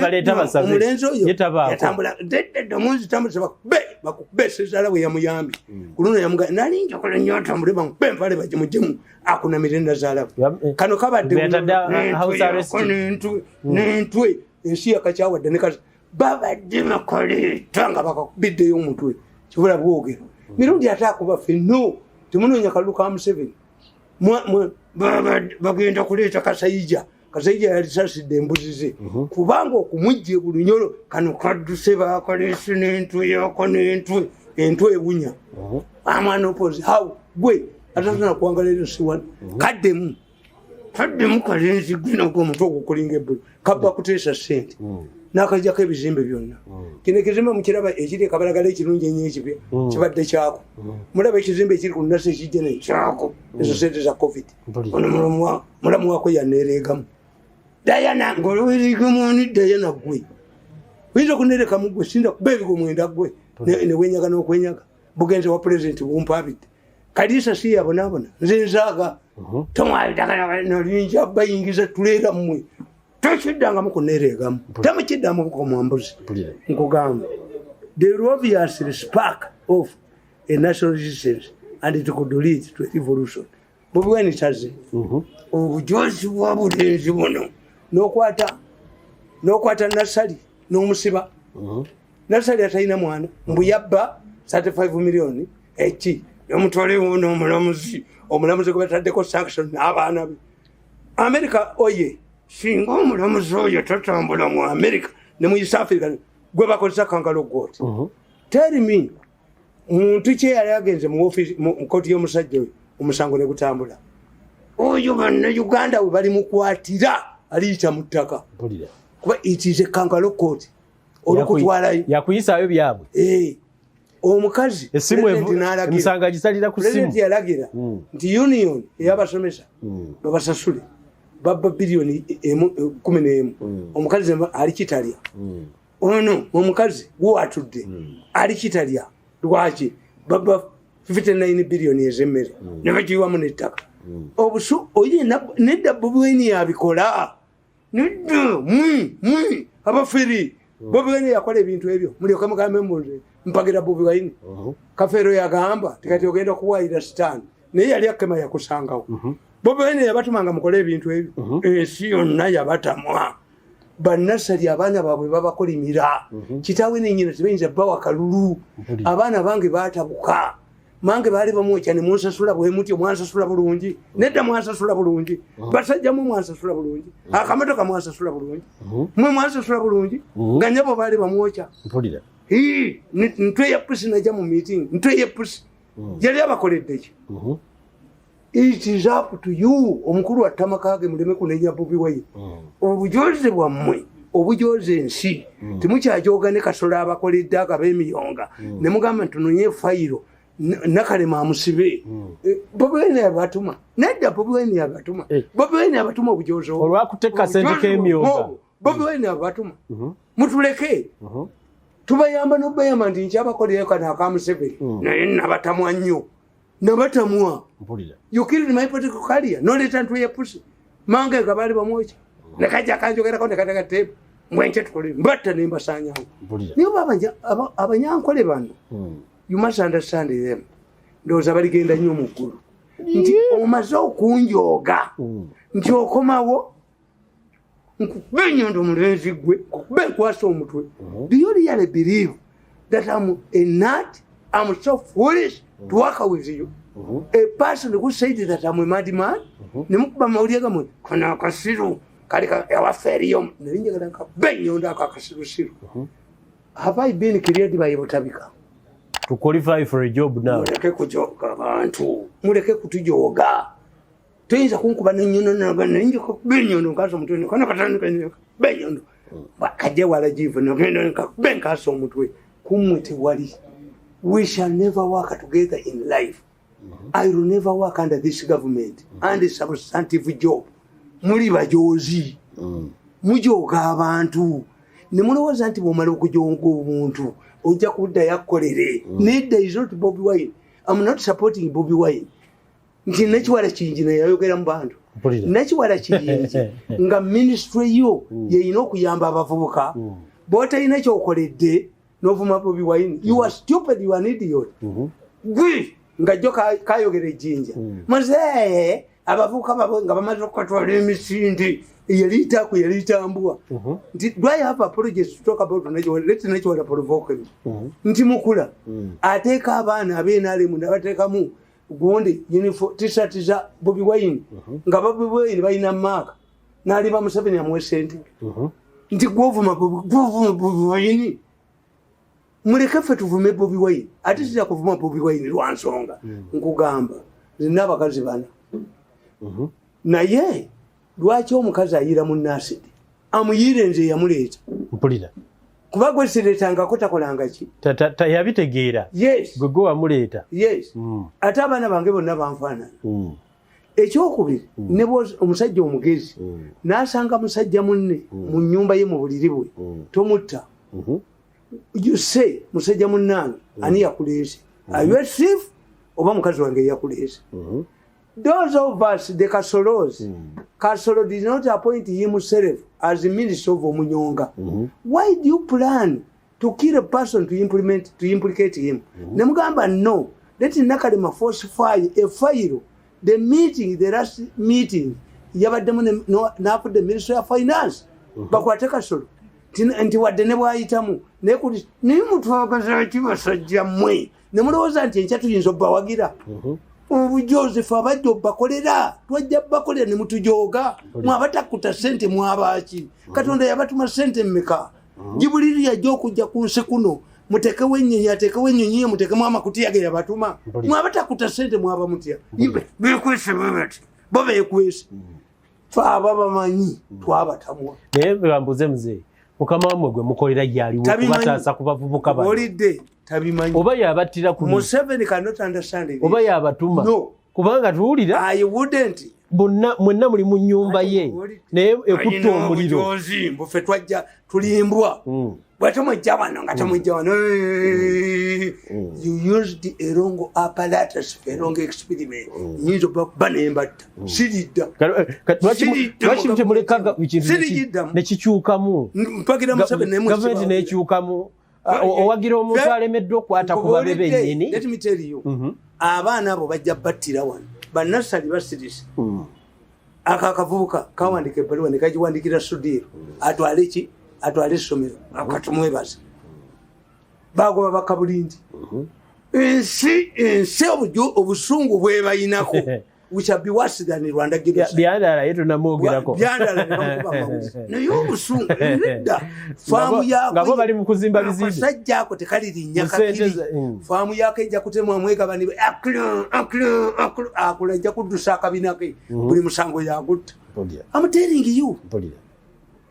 [SPEAKER 2] baleeta basabe.
[SPEAKER 1] Omulenzi oyo
[SPEAKER 2] Ye tabaako.
[SPEAKER 1] yatambula dedde omunzi, tambuza bakube bakube. Sezaala bwe yamuyambye ku luno, yamuga nali njagala nnyo atambule, bakube empale bagimuggyemu akunamire nazaala bwe. Kano kabadde
[SPEAKER 2] Bwe yatadde
[SPEAKER 1] n'entwe
[SPEAKER 2] house
[SPEAKER 1] yako,
[SPEAKER 2] arrest.
[SPEAKER 1] n'entwe ensi yakakyawadde ne kazi babadde bakaleeta nga bakakubiddeyo omutwe kibula bwogero mirundi ate akuba ffe. No temunoonya kalulu ka Museveni. Bagenda kuleeta Kasayija. Kasayija yalisasidde embuzi ze kubanga okumujja ebulunyolo kano kadduse, bakaleese n'entwe yako n'entwe, entwe ewunya amwana opozi how gwe atatana kuwangala ero siwana kaddemu kaddemu kalenzi gwinako omutwe ogukulinga ebbulu kabba kuteesa sente nakajjako ebizimbe byonna. Kino ekizimbe mukiraba ekiri ekabalagala ekirungi ennyo ekipya, kibadde kyako. Mulaba ekizimbe ekiri ku nasa ekijja naye kyako, ezo sente za COVID.
[SPEAKER 2] Mpulira.
[SPEAKER 1] Ono mulamu wako yanereegamu Dayana ngaolweregamu Dayana gwe oyinza okunerekamu gwe sinda kuba ebigo 9 gwe newenyaga n'okwenyaga bugenze wa pulezidenti bumpabidde. Kalisa si yabonaabona, nze nzaaga tomwalidaganalinja bayingiza tuleera mmwe tokiddangamu kunereegamu, temukiddamu bukomwambuzi.
[SPEAKER 2] Mpulira.
[SPEAKER 1] Nkugamba, the obvious spark of a national resistance and it could lead to a revolution. Bobi Wine taze obujozi bwa bulenzi buno, nokwata Nasali n'omusiba. Nasali atalina mwana, mbu yabba 35 million eki nomutwalewo n'omulamuzi, omulamuzi gwe bataddeko sanction n'abaana be America. Oye singa omulamuzi oyo tatambula mu America ne mu East Africa gwe bakozesa kangaroo court. Tell me, muntu ki eyali agenze mu office mu kooti y'omusajja oyo omusango ne gutambula? Oyo bannayuganda we bali mukwatira aliyita mu ttaka.
[SPEAKER 2] Mpulira.
[SPEAKER 1] Kuba it is a kangaroo court olukutwalayo.
[SPEAKER 2] Yakuyisaayo byabwe.
[SPEAKER 1] Eh, omukazi
[SPEAKER 2] Esimu
[SPEAKER 1] President n'alagira.
[SPEAKER 2] emisango agisalira ku simu.
[SPEAKER 1] President yalagira nti union ey'abasomesa babasasule, babba biliyoni 11. Omukazi ali kitalya ono omukazi gwatudde ali kitalya. Lwaki babba 59 biliyoni ez'emmere ne bagiwamu n'ettaka obusu? Oye nedda, Bobi Wine yabikola, nedda mwe mwe abafere. Bobi Wine yakola ebintu ebyo, mulyoke mugambe mbu mpagira Bobi Wine. Kafeero yagamba tikati ogenda kuwayira sitaani, naye yali akema yakusangawo. Bobi Wine yabatumanga mukole ebintu ebyo. Ensi yonna yabatamwa. Bannasali abaana baabwe babakolimira. Kitaawe nenyina tebayinza bawa kalulu. Abaana bange batabuka. Mange baali bamwokya ne munsasula bwe mutyo. Mwansasula bulungi? Nedda, mwansasula bulungi? Basajjamu, mwansasula bulungi? Akamotoka mwansasula bulungi? Mwe mwansasula bulungi? Nga nyabo baali bamwokya.
[SPEAKER 2] Mpulira.
[SPEAKER 1] Hii, ntwe ya pusi najja mu meeting, ntwe ya pusi yali abakoledde ki? It is up to you. Omukulu attamakage, muleme kunenya Bobi Wine. Obujozi bwammwe obujozi ensi, temukyajoga ne Kasolo abakoledde akab'emiyonga ne mugamba nti tunonye fayiro Nakalema amusibe. Bobi Wine yabatuma? Nedda, Bobi Wine yabatuma? Bobi Wine yabatuma obujozi obwo?
[SPEAKER 2] Olwakuteka sente k'emyonga.
[SPEAKER 1] Bobi Wine yabatuma? Mutuleke. Tubayamba nobayamba nti nkyabakolerayo kano aka Museveni, naye nabatamwa nnyo, nabatamwa.
[SPEAKER 2] Mpulira.
[SPEAKER 1] You killed my political career. Noleeta ntwe ya pusi mange nga baali bamwokya nekajja kanjogerako nekatekateepu mbwenkye tukole mbatta nembasanyawo.
[SPEAKER 2] Mpulira.
[SPEAKER 1] Naye oba abanyankole bano, you must understand them. Ndowooza baligenda nnyo mu ggulu nti omaze okunjooga nti okomawo nkuba enyondo omulenzi gwe kuba enkwasa omutwe. Do you really believe that I'm a nut? I'm so foolish to work with you, a person who said that I'm a madman? Nemukuba mawulire gamwe kano akasiru kali ewaffe eriyo, naye njagala nkakuba enyondo ako akasirusiru. Have I been cleared by Butabika
[SPEAKER 2] to qualify for a job now?
[SPEAKER 1] Muleke kujoga abantu, muleke kutujooga. Toyinza kunkuba nenyondo nayenjekuba enyondo nkasa omutwe kano katandika enyondo kajje wala jivu nogenda nkakuba enkasa omutwe kumwe tewali. We shall never work together in life. I will never work under this government and a substantive job. Muli bajozi, mujooga abantu ne mulowooza nti bwomala okujonga omuntu ojja kuddayo akkolere. Nedda, is not Bobi Wine. I'm not supporting Bobi Wine nti Nakiwala Kingi naye yayogera mu bantu.
[SPEAKER 2] Mpulira.
[SPEAKER 1] Nakiwala Kiyingi nga ministry yo yeyina okuyamba abavubuka, bw'otalina kyokoledde n'ovuma Bobi Wine, you are stupid, you are an idiot. Gwe nga jjo kayogera ejjinja muzeeye abavubuka babwe nga bamaze okukatwala emisinde eyaliitaku yaliitambwa nti do I have apologies to talk about Nakiwala? Let Nakiwala provoke me. Nti mukula ateeka abaana ab'NRM nabateekamu gundi T-shirt za Bobi Wine nga Bobi Wine balina maaka n'aliba Museveni amuwe sente nti gwovuma gwovuma Bobi Wine. Muleke ffe tuvume Bobi Wine. Ate sija kuvuma Bobi Wine lwa nsonga nkugamba nina abakazi bana, naye lwaki omukazi ayira mu nasidi amuyiire nze yamuleeta?
[SPEAKER 2] Mpulira.
[SPEAKER 1] Kuba gwe sireetangako takolanga ki?
[SPEAKER 2] Yabitegeera.
[SPEAKER 1] Yes.
[SPEAKER 2] Gwe gwe wamuleeta.
[SPEAKER 1] Yes. Ate abaana bange bonna banfaanana. Ekyokubiri, ne omusajja omugezi n'asanga musajja munne mu nnyumba ye mu buliri bwe, tomutta. You say, musajja munnange, ani yakuleese? Are you a thief oba mukazi wange yakuleese? Those of us, the Kasolos, Kasolo did not appoint himself as the minister of Omunyonga. Why do you plan to kill a person to implement to implicate him? Nemugamba no, let Nakalema falsify a file. The meeting, the last meeting, yabaddemu n'afudde minister of finance. Bakwate Kasolo. Nti wadde ne bwayitamu naye kuti naye mutwagaza ki basajja mmwe ne mulowooza nti enkya tuyinza obbawagira obujozi? Fe abajja obbakolera, twajja bakolera ne mutujooga. Mwabatakuta sente mwabaki? Katonda yabatuma sente mmeka? Jibuliri yajja okujja ku nsi kuno mutekewo ennyonyi, atekewo ennyonyi ye mutekemu amakutiya ge yabatuma. Mwabatakuta sente mwaba mutya? Bekwese bwe bati, bo bekwese. Fe aba bamanyi twabatamwa.
[SPEAKER 2] Naye bambuze muzeeyi, mukama wammwe gwe mukolera gyaliwo
[SPEAKER 1] Tabimanyi.
[SPEAKER 2] kubataasa ku bavubuka bano?
[SPEAKER 1] Olidde tabimanyi.
[SPEAKER 2] Oba yabattira ku
[SPEAKER 1] Museveni cannot understand this.
[SPEAKER 2] Oba yabatuma?
[SPEAKER 1] No.
[SPEAKER 2] Kubanga tuwulira
[SPEAKER 1] I wouldn't.
[SPEAKER 2] bonna mwenna muli mu nnyumba ye naye ekutta omuliro.
[SPEAKER 1] Obujozi mbu ffe twajja tulimbwa. Bwe tumujja wano nga tumujja wano. You used a wrong apparatus for a wrong experiment. Nyinza oba nembatta siridda. Siridda
[SPEAKER 2] Lwaki
[SPEAKER 1] mu
[SPEAKER 2] temuleka ekintu
[SPEAKER 1] Siriddamu.
[SPEAKER 2] nekikyukamu?
[SPEAKER 1] Mpagira Museveni naye
[SPEAKER 2] Gavumenti
[SPEAKER 1] mwesiba.
[SPEAKER 2] nekyukamu, Owagira omuntu alemeddwa okukwata ku babe bennyini.
[SPEAKER 1] Let me tell you, abaana abo bajja battira wano, bannasali basirise. Ako akavubuka kawandika ebbaluwa ne kagiwandikira Sudhir atwale ki, atwale essomero. Katumwebaza, bagoba bakabulindi. Ensi obusungu bwebayinako, we shall be worse than Rwanda genocide.
[SPEAKER 2] Byandala ye tunamwogerako.
[SPEAKER 1] Byandala ne bamukuba amawulire, naye obusungu nedda. Faamu yako
[SPEAKER 2] Nga bo bali mu kuzimba bizimbe.
[SPEAKER 1] Akasajja ako tekalirinya
[SPEAKER 2] Mu ssente
[SPEAKER 1] kakiri. Faamu yako ejja kutemwamu egabani akulu akulu akulu akula, ejja kuddusa akabina ke. Buli musango yagutta. I'm telling you.
[SPEAKER 2] Mpulira.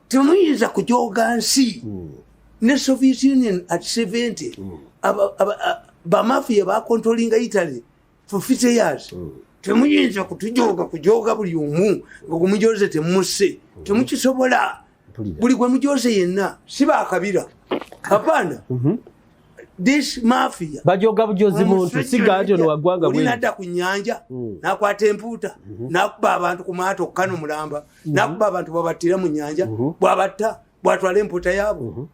[SPEAKER 1] Temuyinza kujoga nsi. Ne Soviet Union at 70, bamafiya bacontrollinga Italy for 50 years. Temuyinza kutujoga, kujoga buli omu nga gumujoze temuse, temukisobola. Buli gwe mujoze yenna si bakabira, hapana. This mafia
[SPEAKER 2] Bajoga bujozi muntu, siga nti ono waggwanga
[SPEAKER 1] oli
[SPEAKER 2] bwe.
[SPEAKER 1] Nadda ku nyanja nakwata empuuta nakuba abantu ku maato kano mulamba, nakuba abantu babattira mu nyanja. Bwabatta, bwatwala empuuta yaabwe.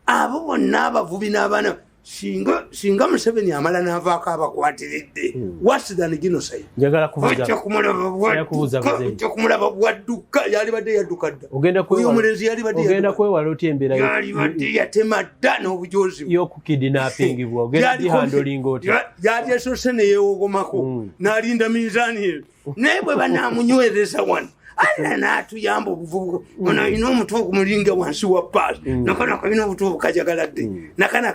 [SPEAKER 1] Abo bonna abavubi n'abaana, singa Museveni amala n'avaako abakwatiridde, worse than genocide.
[SPEAKER 2] Njagala kubuuza.
[SPEAKER 1] Ojja kumulaba.
[SPEAKER 2] Njagala kubuuza
[SPEAKER 1] bwadduka.
[SPEAKER 2] buzeeyi.
[SPEAKER 1] Ojja kumulaba bwadduka, yalibadde yadduka dda.
[SPEAKER 2] Ogenda
[SPEAKER 1] Oyo
[SPEAKER 2] kwewala
[SPEAKER 1] omulenzi yalibadde
[SPEAKER 2] ogenda
[SPEAKER 1] yadduka.
[SPEAKER 2] kwewala otya embeera
[SPEAKER 1] Yalibadde yatema dda n'obujozi bwe.
[SPEAKER 2] y'okukidnappingibwa? Ogenda gihandlinga otya?
[SPEAKER 1] Yali esose neyewogomako n'alinda minzaani eyo, naye bwe banamunywereza wano alla n'atuyamba obuvubuka ono alina omutwe ogumulinga wansi wa paasi, nakano kalina obutwe obukajagaladde, nakano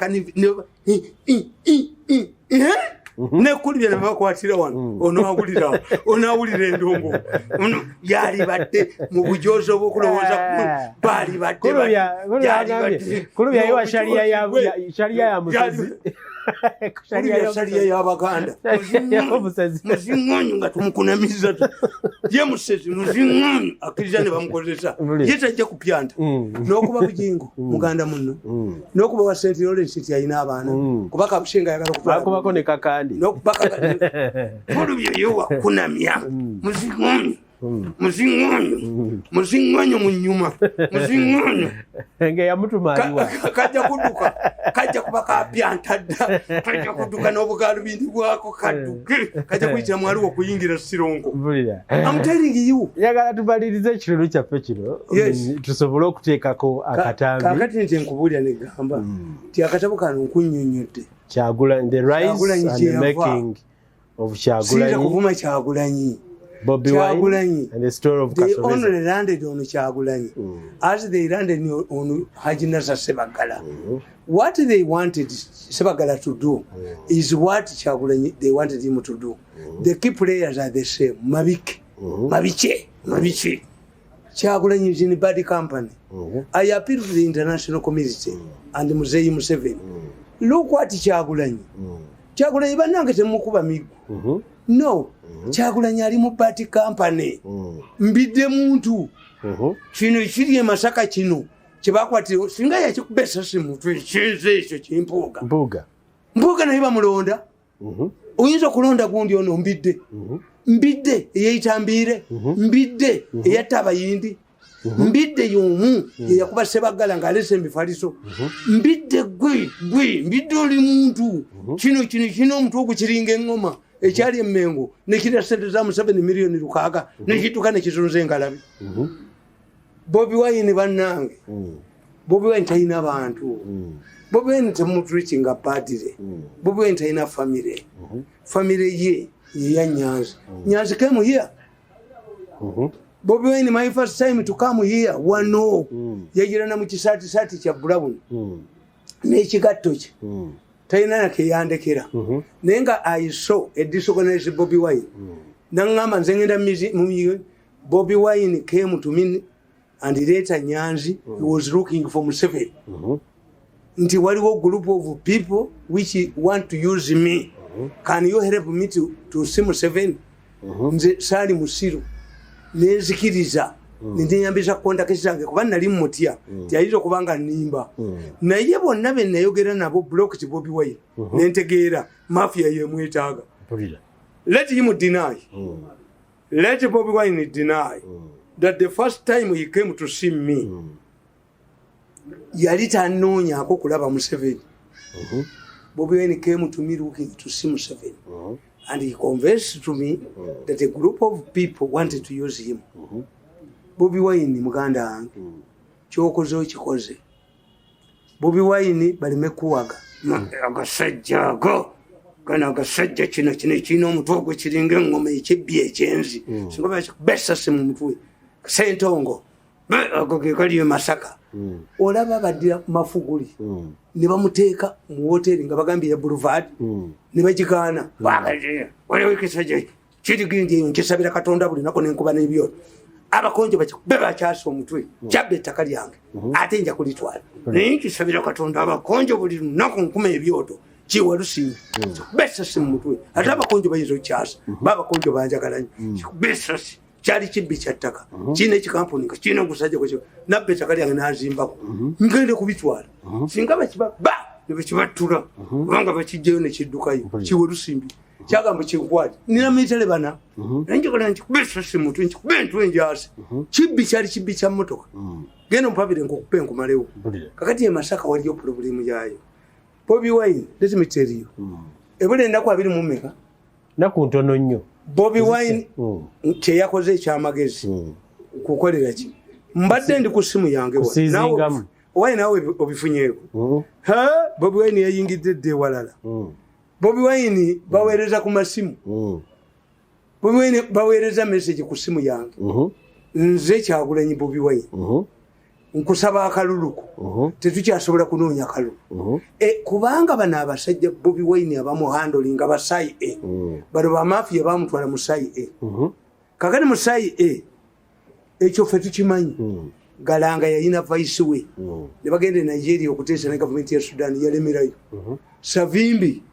[SPEAKER 1] nekulibya nebakwatira wano. Onoawulira, onoawulira endongo. Ono yalibadde mu bujozi obwokulowooza balibadde
[SPEAKER 2] Kulubya yewa sharia sharia ya musezi.
[SPEAKER 1] Kulubya sharia y'Abaganda.
[SPEAKER 2] Y'omusezi.
[SPEAKER 1] Muziŋŋonyo nga tumukunamiza ye musezi muziŋŋonyo akkiriza ne bamukozesa.
[SPEAKER 2] Mpulira.
[SPEAKER 1] Ye tajja kupyanta. N'okuba Bugingo muganda muno, n'okuba wa St Lawrence ti alina abaana, kuba Kabusinga ayagala okutwala.
[SPEAKER 2] Bakubako ne Kakandi.
[SPEAKER 1] N'okuba Kulubya ye wakunamya muziŋŋonyo, muziŋŋonyo, muziŋŋonyo mu nyuma, muziŋŋonyo.
[SPEAKER 2] Nga yamutuma aliwa?
[SPEAKER 1] Kajja kudduka, kajja kuba kapyanta dda, kajja kudduka n'obugalubindi bwako kadduke, kajja kuyitira mwaliwo okuyingira Sironko.
[SPEAKER 2] Mpulira.
[SPEAKER 1] I'm telling you.
[SPEAKER 2] Njagala tumalirize ekitundu kyaffe kino.
[SPEAKER 1] Yes.
[SPEAKER 2] Tusobole okuteekako akatambi.
[SPEAKER 1] Kakati nze nkubuulira negamba nti akatabo kano nkunnyonnyodde.
[SPEAKER 2] Kyagulanyi, the rise
[SPEAKER 1] Kyagulanyi
[SPEAKER 2] and the
[SPEAKER 1] kye yava.
[SPEAKER 2] making of
[SPEAKER 1] Siyinza
[SPEAKER 2] Kyagulanyi,
[SPEAKER 1] kuvuma Kyagulanyi.
[SPEAKER 2] Bobi Wine
[SPEAKER 1] Kyagulanyi.
[SPEAKER 2] and the story of
[SPEAKER 1] They
[SPEAKER 2] Kasobe.
[SPEAKER 1] only landed on Kyagulanyi as they landed on Haji Nasser Sebagala. What they wanted Sebagala to do is what Kyagulanyi, they wanted him to do. The key players are the same. Mabike, Mabiche, Mabiche. Kyagulanyi is in bad company. I appeal to the international community and Muzeyi Museveni. Look what Kyagulanyi. Kyagulanyi bannange temukuba miggo. No, Kyagulanyi ali mu bad company. Mbidde muntu. Kino ekiri e Masaka kino kyebakwatire, singa yakikuba esasi mutwe ekinze ekyo kimpuuga.
[SPEAKER 2] Mpuuga.
[SPEAKER 1] Mpuuga naye bamulonda. Oyinza okulonda gundi ono Mbidde, Mbidde eyeyita Mbiire, Mbidde eyatta Abayindi, Mbidde y'omu yeyakuba Sebagala ng'alese emifaliso. Mbidde gwe, gwe Mbidde oli muntu. Kino omutwe ogukiringa eŋŋoma ekyali emmengo nekirya sente za Museveni miliyoni 6 nekituka nekizunza engalabi. Bobi Wine bannange, Bobi Wine talina bantu. Bobi Wine temutreatinga badly. Bobi Wine talina family. Family ye yeya Nyanzi. Nyanzi came here. Bobi Wine, my first time to come here wano, yagirana mu kisaati kya brown n'ekigatto kye, talina nakeyandekera. Naye nga I saw a disorganized Bobi Wine. Naŋŋamba nze ngenda Bobi Wine came to me and later Nyanzi. He was looking for Museveni nti waliwo group of people which want to use me, can you help me to see Museveni? Nze saali musiru, nenzikiriza nendeyambisa contacts zange kuba nali mutya tiyayinza okuba nga nnimba. Naye bonna be nayogera nabo blocked Bobi Wine. Nentegeera mafia yemwetaaga.
[SPEAKER 2] Mpulira.
[SPEAKER 1] Let him deny, let Bobi Wine deny that the first time he came to see me. Yali tanoonyako kulaba Museveni. Bobi Wine came to me looking to see Museveni and he convinced to me that a group of people wanted to use him. Bobi Wine, muganda wange, kyokoze okikoze. Bobi Wine, baleme kuwaga agasajja ago, gano agasajja, kino kino ekirina omutwe ogwo kiringa eŋŋoma, ekibbi ekyenzi, singa bakikuba essasi mu mutwe sentongo. Ago ge kali e Masaka. Olaba baddira Mafuguli ne bamuteeka mu woteri nga bagambye ya Boulevard ne bagigaana. Waliwo ekisajja kirigindi eyo, nkisabira Katonda buli naku nenkuba n'ebyoto, abakonjo bakikube bakyasa omutwe, kyabba ettaka lyange, ate nja kulitwala, naye nkisabira Katonda, abakonjo buli lunaku nkuma ebyoto, kiwa lusimbi, kikuba esasi mu mutwe. Ate abakonjo bayinza okyasa, ba abakonjo banjagala nnyo. Kikuba esasi, kyali kibbi kya ttaka, kirina ekikampuni nga kirina ogusajja gwekyo, nabba ettaka lyange nazimbako, ngende kubitwala. Singa bakiba ba ne bakibattula, kubanga bakijjayo nekiddukayo. Kiwe lusimbi kyagamba kinkwate, nina military bana, naye njagala nkikuba esasi mutwe, nkikuba entwe enjasi. Kibbi, kyali kibbi kya mmotoka. Genda ompabire nkukupe nkumalewo. Kakati e Masaka waliyo problem yayo. Bobi Wine, let me tell you, ebula ennaku 20 mmeka?
[SPEAKER 2] Naku ntono nnyo.
[SPEAKER 1] Bobi Wine kyeyakoze ekyamagezi kukolera ki? Mbadde ndi ku simu yange.
[SPEAKER 2] Kusiizingamu.
[SPEAKER 1] Wine nawe obifunyeeko. Ha, Bobi Wine yayingidde dda ewalala. Bobi Wine baweereza ku masimu. Bobi Wine baweereza message ku simu yange: "Nze Kyagulanyi Bobi Wine, nkusaba akaluluko." Tetukyasobola kunoonya kalulu. Kubanga bano abasajja Bobi Wine abamuhandlinga ba CIA. Bano ba mafia bamutwala mu CIA. Kakati mu CIA, ekyo ffe tukimanyi. Galanga yayina vice we, ne bagenda e Nigeria okuteesa ne gavumenti ya Sudan, yalemerayo. Savimbi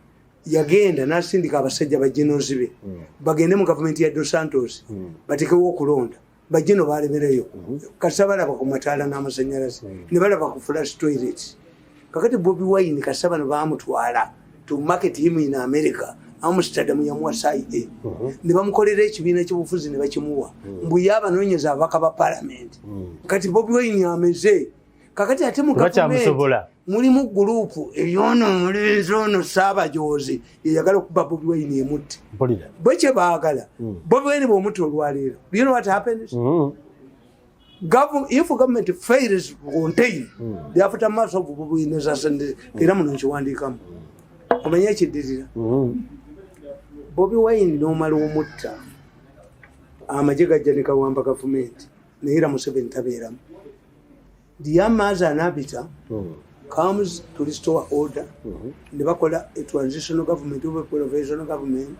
[SPEAKER 1] yagenda nasindika abasajja bajenozi be bagende mu gavumenti ya Dos Santos batekewo okulonda. Bajeno balemerayo, kasa balaba ku mataala n'amasanyalaze, ne balaba ku flush toilet. Kakati Bobi Wine kasa bano bamutwala to market him in America, Amsterdam yamuwa CIA, ne bamukolera ekibiina kyobufuzi ne bakimuwa, mbu ye abanoonyeza ababaka ba parliament. Kati Bobi Wine ameze. Kakati ate mu gavumenti
[SPEAKER 2] Tebakyamusobola.
[SPEAKER 1] mulimu group ey'ono omulenzi ono Saabajozi yeyagala okuba Bobi Wine emutte. Bwe kyebaagala Bobi Wine bwomutta olwaleero, do you know what happens? If government fails to contain the aftermath of Bobi Wine assassination, era muno nkiwandiikamu, omanye ekiddirira. Bobi Wine n'omala omutta, amagye gajja ne gawamba gavumenti, naye era Museveni tabeeramu. The army as an arbiter comes to restore order, ne bakola a transitional government oba provisional government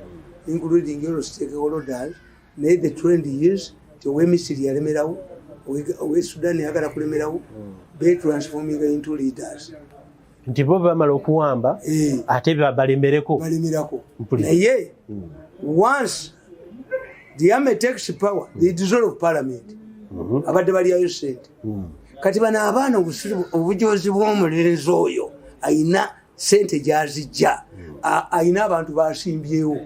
[SPEAKER 1] including all stakeholders. Naye the trend is ti owemisiri yalemerawo, owe Sudan yagala kulemerawo, be transforming into leaders.
[SPEAKER 2] Nti bo bamala okuwamba, ate balemereko.
[SPEAKER 1] Balemerako.
[SPEAKER 2] Mpulira.
[SPEAKER 1] Naye once the army takes power, they dissolve parliament. Abadde balyayo sente. Kati bano abaana, obujozi bw'omulenzi oyo, ayina sente gyazijja, ayina abantu basimbyewo,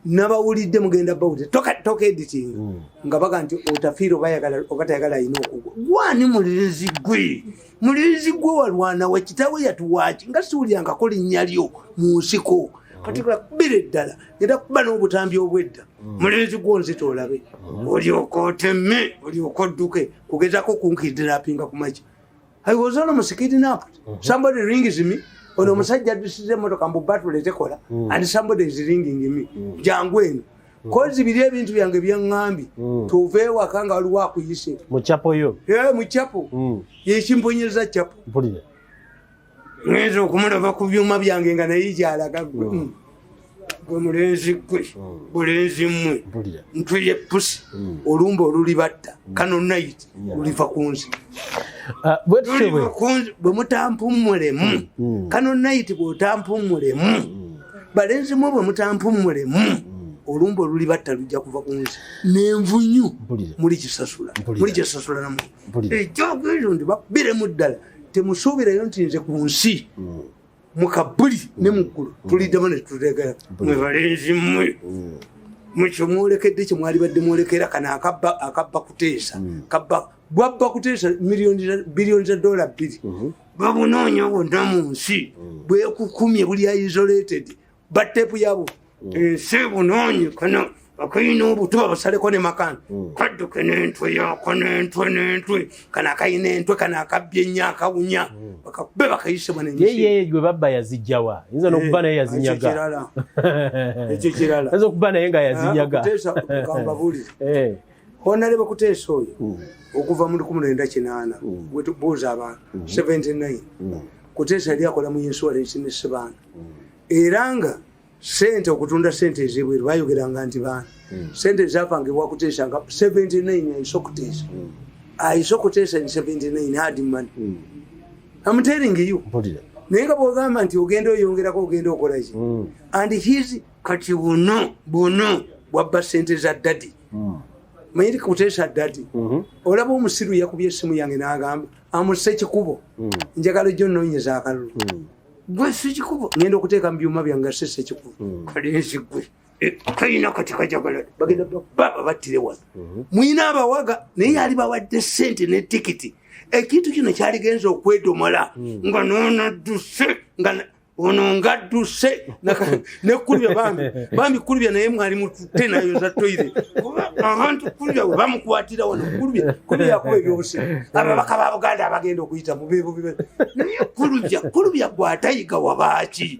[SPEAKER 1] nabawulidde mugenda bawulire toka editing nga baga nti Otafiire oba ayagala oba tayagala ayina okugwa. Gwani mulenzi gwe? Mulenzi gwe walwana wa kitawe yatuwaki nga siwulyangako linnya lyo mu nsiko? Kati kubira eddala, ngenda kuba n'obutambi obwedda. Mulenzi gwonzita olabe, olyoka oteme, olyoka odduke kugezako kunkidnappinga ku makya. I was almost kidnapped. Somebody rings me. Ono omusajja addusiza emmotoka mbu batule tekola, and somebody is ringing me. Jangu eno. Kozi biri ebintu byange byaŋŋambye. Tuve ewaka nga waliwo akuyise.
[SPEAKER 2] Mu chapo yo.
[SPEAKER 1] Eh, mu chapo. Yekimponyeza chapo.
[SPEAKER 2] Mpulira.
[SPEAKER 1] Ngenza okumulaba ku byuma byange nga naye gyalaga gwe. Gwe mulenzi gwe. Bulenzi mmwe.
[SPEAKER 2] Mpulira.
[SPEAKER 1] Ntweye pusi. Olumba olulibatta. Kano night luliva ku nsi.
[SPEAKER 2] Ah, bwe tutyo bwe
[SPEAKER 1] Luliva ku nsi bwe mutampummulemu. Kano night bw'otampummulemu. Balenzi mwe bwe mutampummulemu. Olumba olulibatta lujja kuva ku nsi. N'envunyu
[SPEAKER 2] Mpulira.
[SPEAKER 1] muli kisasula.
[SPEAKER 2] Mpulira.
[SPEAKER 1] Muli kisasula namwe.
[SPEAKER 2] Mpulira.
[SPEAKER 1] Ekyogezo ndi bakubiremu ddala. Temusuubirayo nti nze ku nsi mu kabuli ne mu ggulu tuliddemu ne tutegera. Mwe balenzi mmwe, mwekyo mwolekedde kye mwali badde mwolekera. Kano akabba, akabba kuteesa, kabba Bwabba Kuteesa biliyoni za $2. Babunoonya bwonna mu nsi, bwekukumye, buli isolated, batepu yabo ensi bunoonye. Kano akayina obuto babusaleko ne makana, kadduke n'entwe yako, n'entwe, n'entwe. Kano akayina entwe, kano akabbye ennyo, akawunya, bakakube, bakayise bano.
[SPEAKER 2] Ye ye gwe babba yazijjawa? Yinza n'okuba naye yazinyaga.
[SPEAKER 1] Ekyo kirala, ekyo kirala.
[SPEAKER 2] Yinza okuba naye nga yazinyaga.
[SPEAKER 1] Kuteesa, kambabuulire. Honorable Kuteesa oyo, okuva mu 1980, buuza abantu, 79, Kuteesa yali akola mu insurance ne Sebaana, era nga sente, okutunda sente ezebweru, bayogeranga nti baana sente ezapangibwa Kuteesa nga 79. Ayise okuteesa, ayise okuteesa in 79 hard money. I'm telling you.
[SPEAKER 2] Mpulira.
[SPEAKER 1] Naye nga bwogamba nti ogenda oyongerako, ogenda okolaki? And his kati buno buno bwabba sente za daddy. Manyiri Kuteesa daddy. Olaba omusiru yakubye essimu yange n'agamba amuse kikubo, njagala ojjo nnoonyeza akalulu. Gwe si kikubo, ngenda okuteeka mu byuma byange si sekikubo. Kalenzi gwe. Kayina kati kajagala bagenda baba battire wano. Mwina abawaga, naye yali bawadde sente ne tikiti. Ekintu kino kyaligenza okwedomola nga nonadduse, nga ono ngadduse nekulubya. Bambi, bambi Kulubya, naye mwali mututte nayo za toilet. Kuba abantu Kulubya we bamukwatira wano, Kulubya, Kulubya yakuba ebyobusiru. Ababaka ba Buganda abagenda okuyita mu bibe, naye Kulubya, Kulubya gwatayiga wabaaki?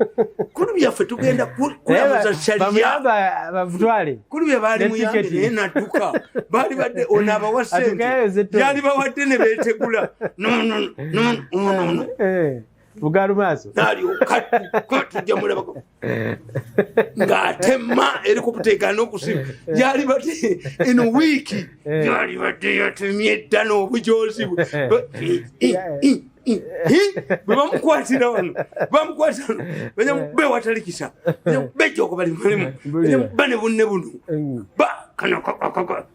[SPEAKER 1] Kulubya ffe tugenda kulamuza sharia.
[SPEAKER 2] Bamuyamba bamutwale.
[SPEAKER 1] Kulubya baali
[SPEAKER 2] Ne
[SPEAKER 1] muyambe
[SPEAKER 2] tiketi.
[SPEAKER 1] Naye nadduka. Baali badde ono abawa sente.
[SPEAKER 2] Atugayo zetto.
[SPEAKER 1] Yali bawadde ne beetegula. No, no, no, no, no, no.
[SPEAKER 2] Bugaalu maaso.
[SPEAKER 1] Nalyoka tujja mulabako ng'atema erikubuteeka n'okusiba. Yali badde eno wiiki, yali badde yatemye edda n'obujozi bwe. Bwe bamukwatira wano, bamukwatira wano, bajja mukube watalikisa, bajja mukube ejjoko, balimalimu, bajja mukuba ne bunne buno. Ba kano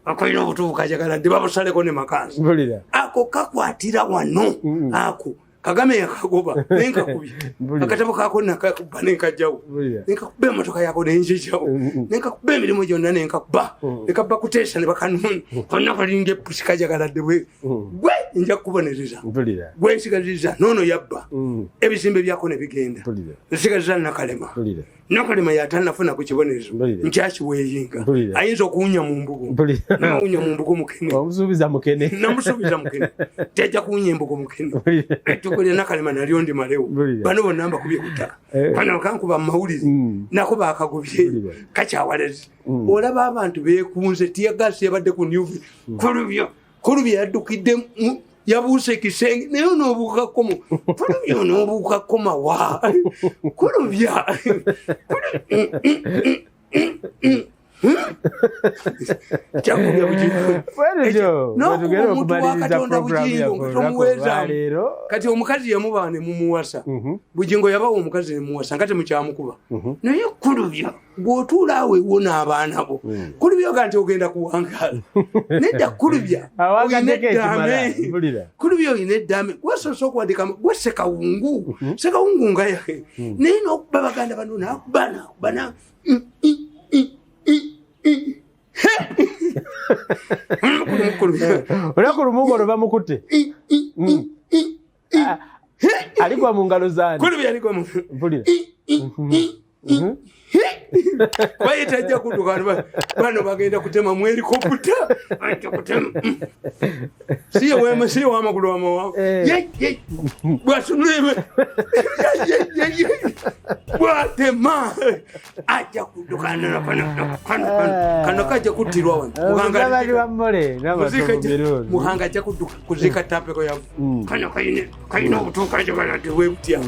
[SPEAKER 1] akalina obutuufu kajagaladde babusaleko ne makansi.
[SPEAKER 2] Mpulira.
[SPEAKER 1] Ako kakwatira wano. Ako Kagame yakagoba nenkakubye.
[SPEAKER 2] Mpulira.
[SPEAKER 1] Akatabo kako nakakuba nenkajjawo.
[SPEAKER 2] Mpulira.
[SPEAKER 1] Nenkakuba emotoka yako nenjijawo. Nenkakuba emirimu gyonna nenkakuba. Nekakuba Kuteesa ne bakanuni konna kalinga epusi kajagaladde bwe. Gwe nja kukubonereza.
[SPEAKER 2] Mpulira.
[SPEAKER 1] Gwe nsigazizza noono yabba ebizimbe byako ne bigenda.
[SPEAKER 2] Mpulira.
[SPEAKER 1] Nsigazizza Nakalema.
[SPEAKER 2] Mpulira.
[SPEAKER 1] Nakalema yatanafuna ku kibonerezo.
[SPEAKER 2] Mpulira.
[SPEAKER 1] Nkyakiweeyinga.
[SPEAKER 2] Mpulira.
[SPEAKER 1] Ayinza okuwunya mu mbugo.
[SPEAKER 2] Mpulira.
[SPEAKER 1] Nawunya mu mbugo mukene.
[SPEAKER 2] Omusuubiza mukene.
[SPEAKER 1] Namusuubiza mukene, tejja kuwunya embugo mukene.
[SPEAKER 2] Mpulira.
[SPEAKER 1] Ettuko lya Nakalema nalyo ndimalewo.
[SPEAKER 2] Mpulira.
[SPEAKER 1] Bano bonna mbakubye ku ttaka. Kano kankuba mu mawulire. Nako bakagubye.
[SPEAKER 2] Mpulira.
[SPEAKER 1] Kakyawalezi. Olaba abantu beekunze, teargas yabadde ku new Kulubya. Kulubya yaddukidde yabuuse ekisenge, naye onoobuuka komo. Kulubya onoobuuka koma wa Kulubya. Kyakubya Bugingo.
[SPEAKER 2] Bwetutyo
[SPEAKER 1] N'okuba
[SPEAKER 2] bwetugenda
[SPEAKER 1] omuntu wa
[SPEAKER 2] okumaliriza
[SPEAKER 1] Katonda
[SPEAKER 2] programu
[SPEAKER 1] Bugingo
[SPEAKER 2] yaffe
[SPEAKER 1] nga
[SPEAKER 2] olunaku
[SPEAKER 1] tomuweezaamu.
[SPEAKER 2] olwaleero.
[SPEAKER 1] Kati omukazi yamuba ne mumuwasa. Bugingo yabawa omukazi ne muwasa nga temukyamukuba. Naye Kulubya bw'otuula awo ewo n'abaana bo, Kulubya oga nti ogenda kuwangaala. Nedda Kulubya, olina
[SPEAKER 2] Awangaddeko ekimala.
[SPEAKER 1] eddaame.
[SPEAKER 2] Mpulira.
[SPEAKER 1] Kulubya olina eddaame. Gwasoose okuwandika gwe Sekawungu, Sekawungu nga yahe, naye n'okuba baganda bano nakuba nakuba na Kulubya.
[SPEAKER 2] Olunaku lumu ng'olwo bamukutte. Ah, aligwa mu ngalo zaani?
[SPEAKER 1] Kulubya aligwa mu
[SPEAKER 2] Mpulira.
[SPEAKER 1] Kuba ye tajja kudduka. Bano bagenda kutema mu helicopter, ajja kutema. Siye wema, siye wamagulu amawanvu.
[SPEAKER 2] Eh.
[SPEAKER 1] Ye bwatunulebe bwatema, ajja kudduka. Kano kajja kuttirwa wano.
[SPEAKER 2] Mutabani wa Mmole n'Amatovu Mirundi.
[SPEAKER 1] Muhanga ajja kudduka kuziika tapeko yavu. Kano kalina obutuuka njagaladde bwe butya,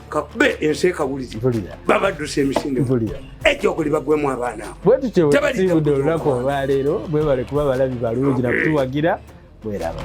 [SPEAKER 1] kakube ensi ekawulize.
[SPEAKER 2] Mpulira.
[SPEAKER 1] Babadduse emisinde.
[SPEAKER 2] Mpulira.
[SPEAKER 1] Ekyokuli bagwemu abaana abo.
[SPEAKER 2] Bwe tutyo
[SPEAKER 1] Tebalidda
[SPEAKER 2] bwetusiibudde
[SPEAKER 1] kutuuka.
[SPEAKER 2] olunaku olwaleero. Bwebale kuba balabi balungi nakutuwagira. Bweraba.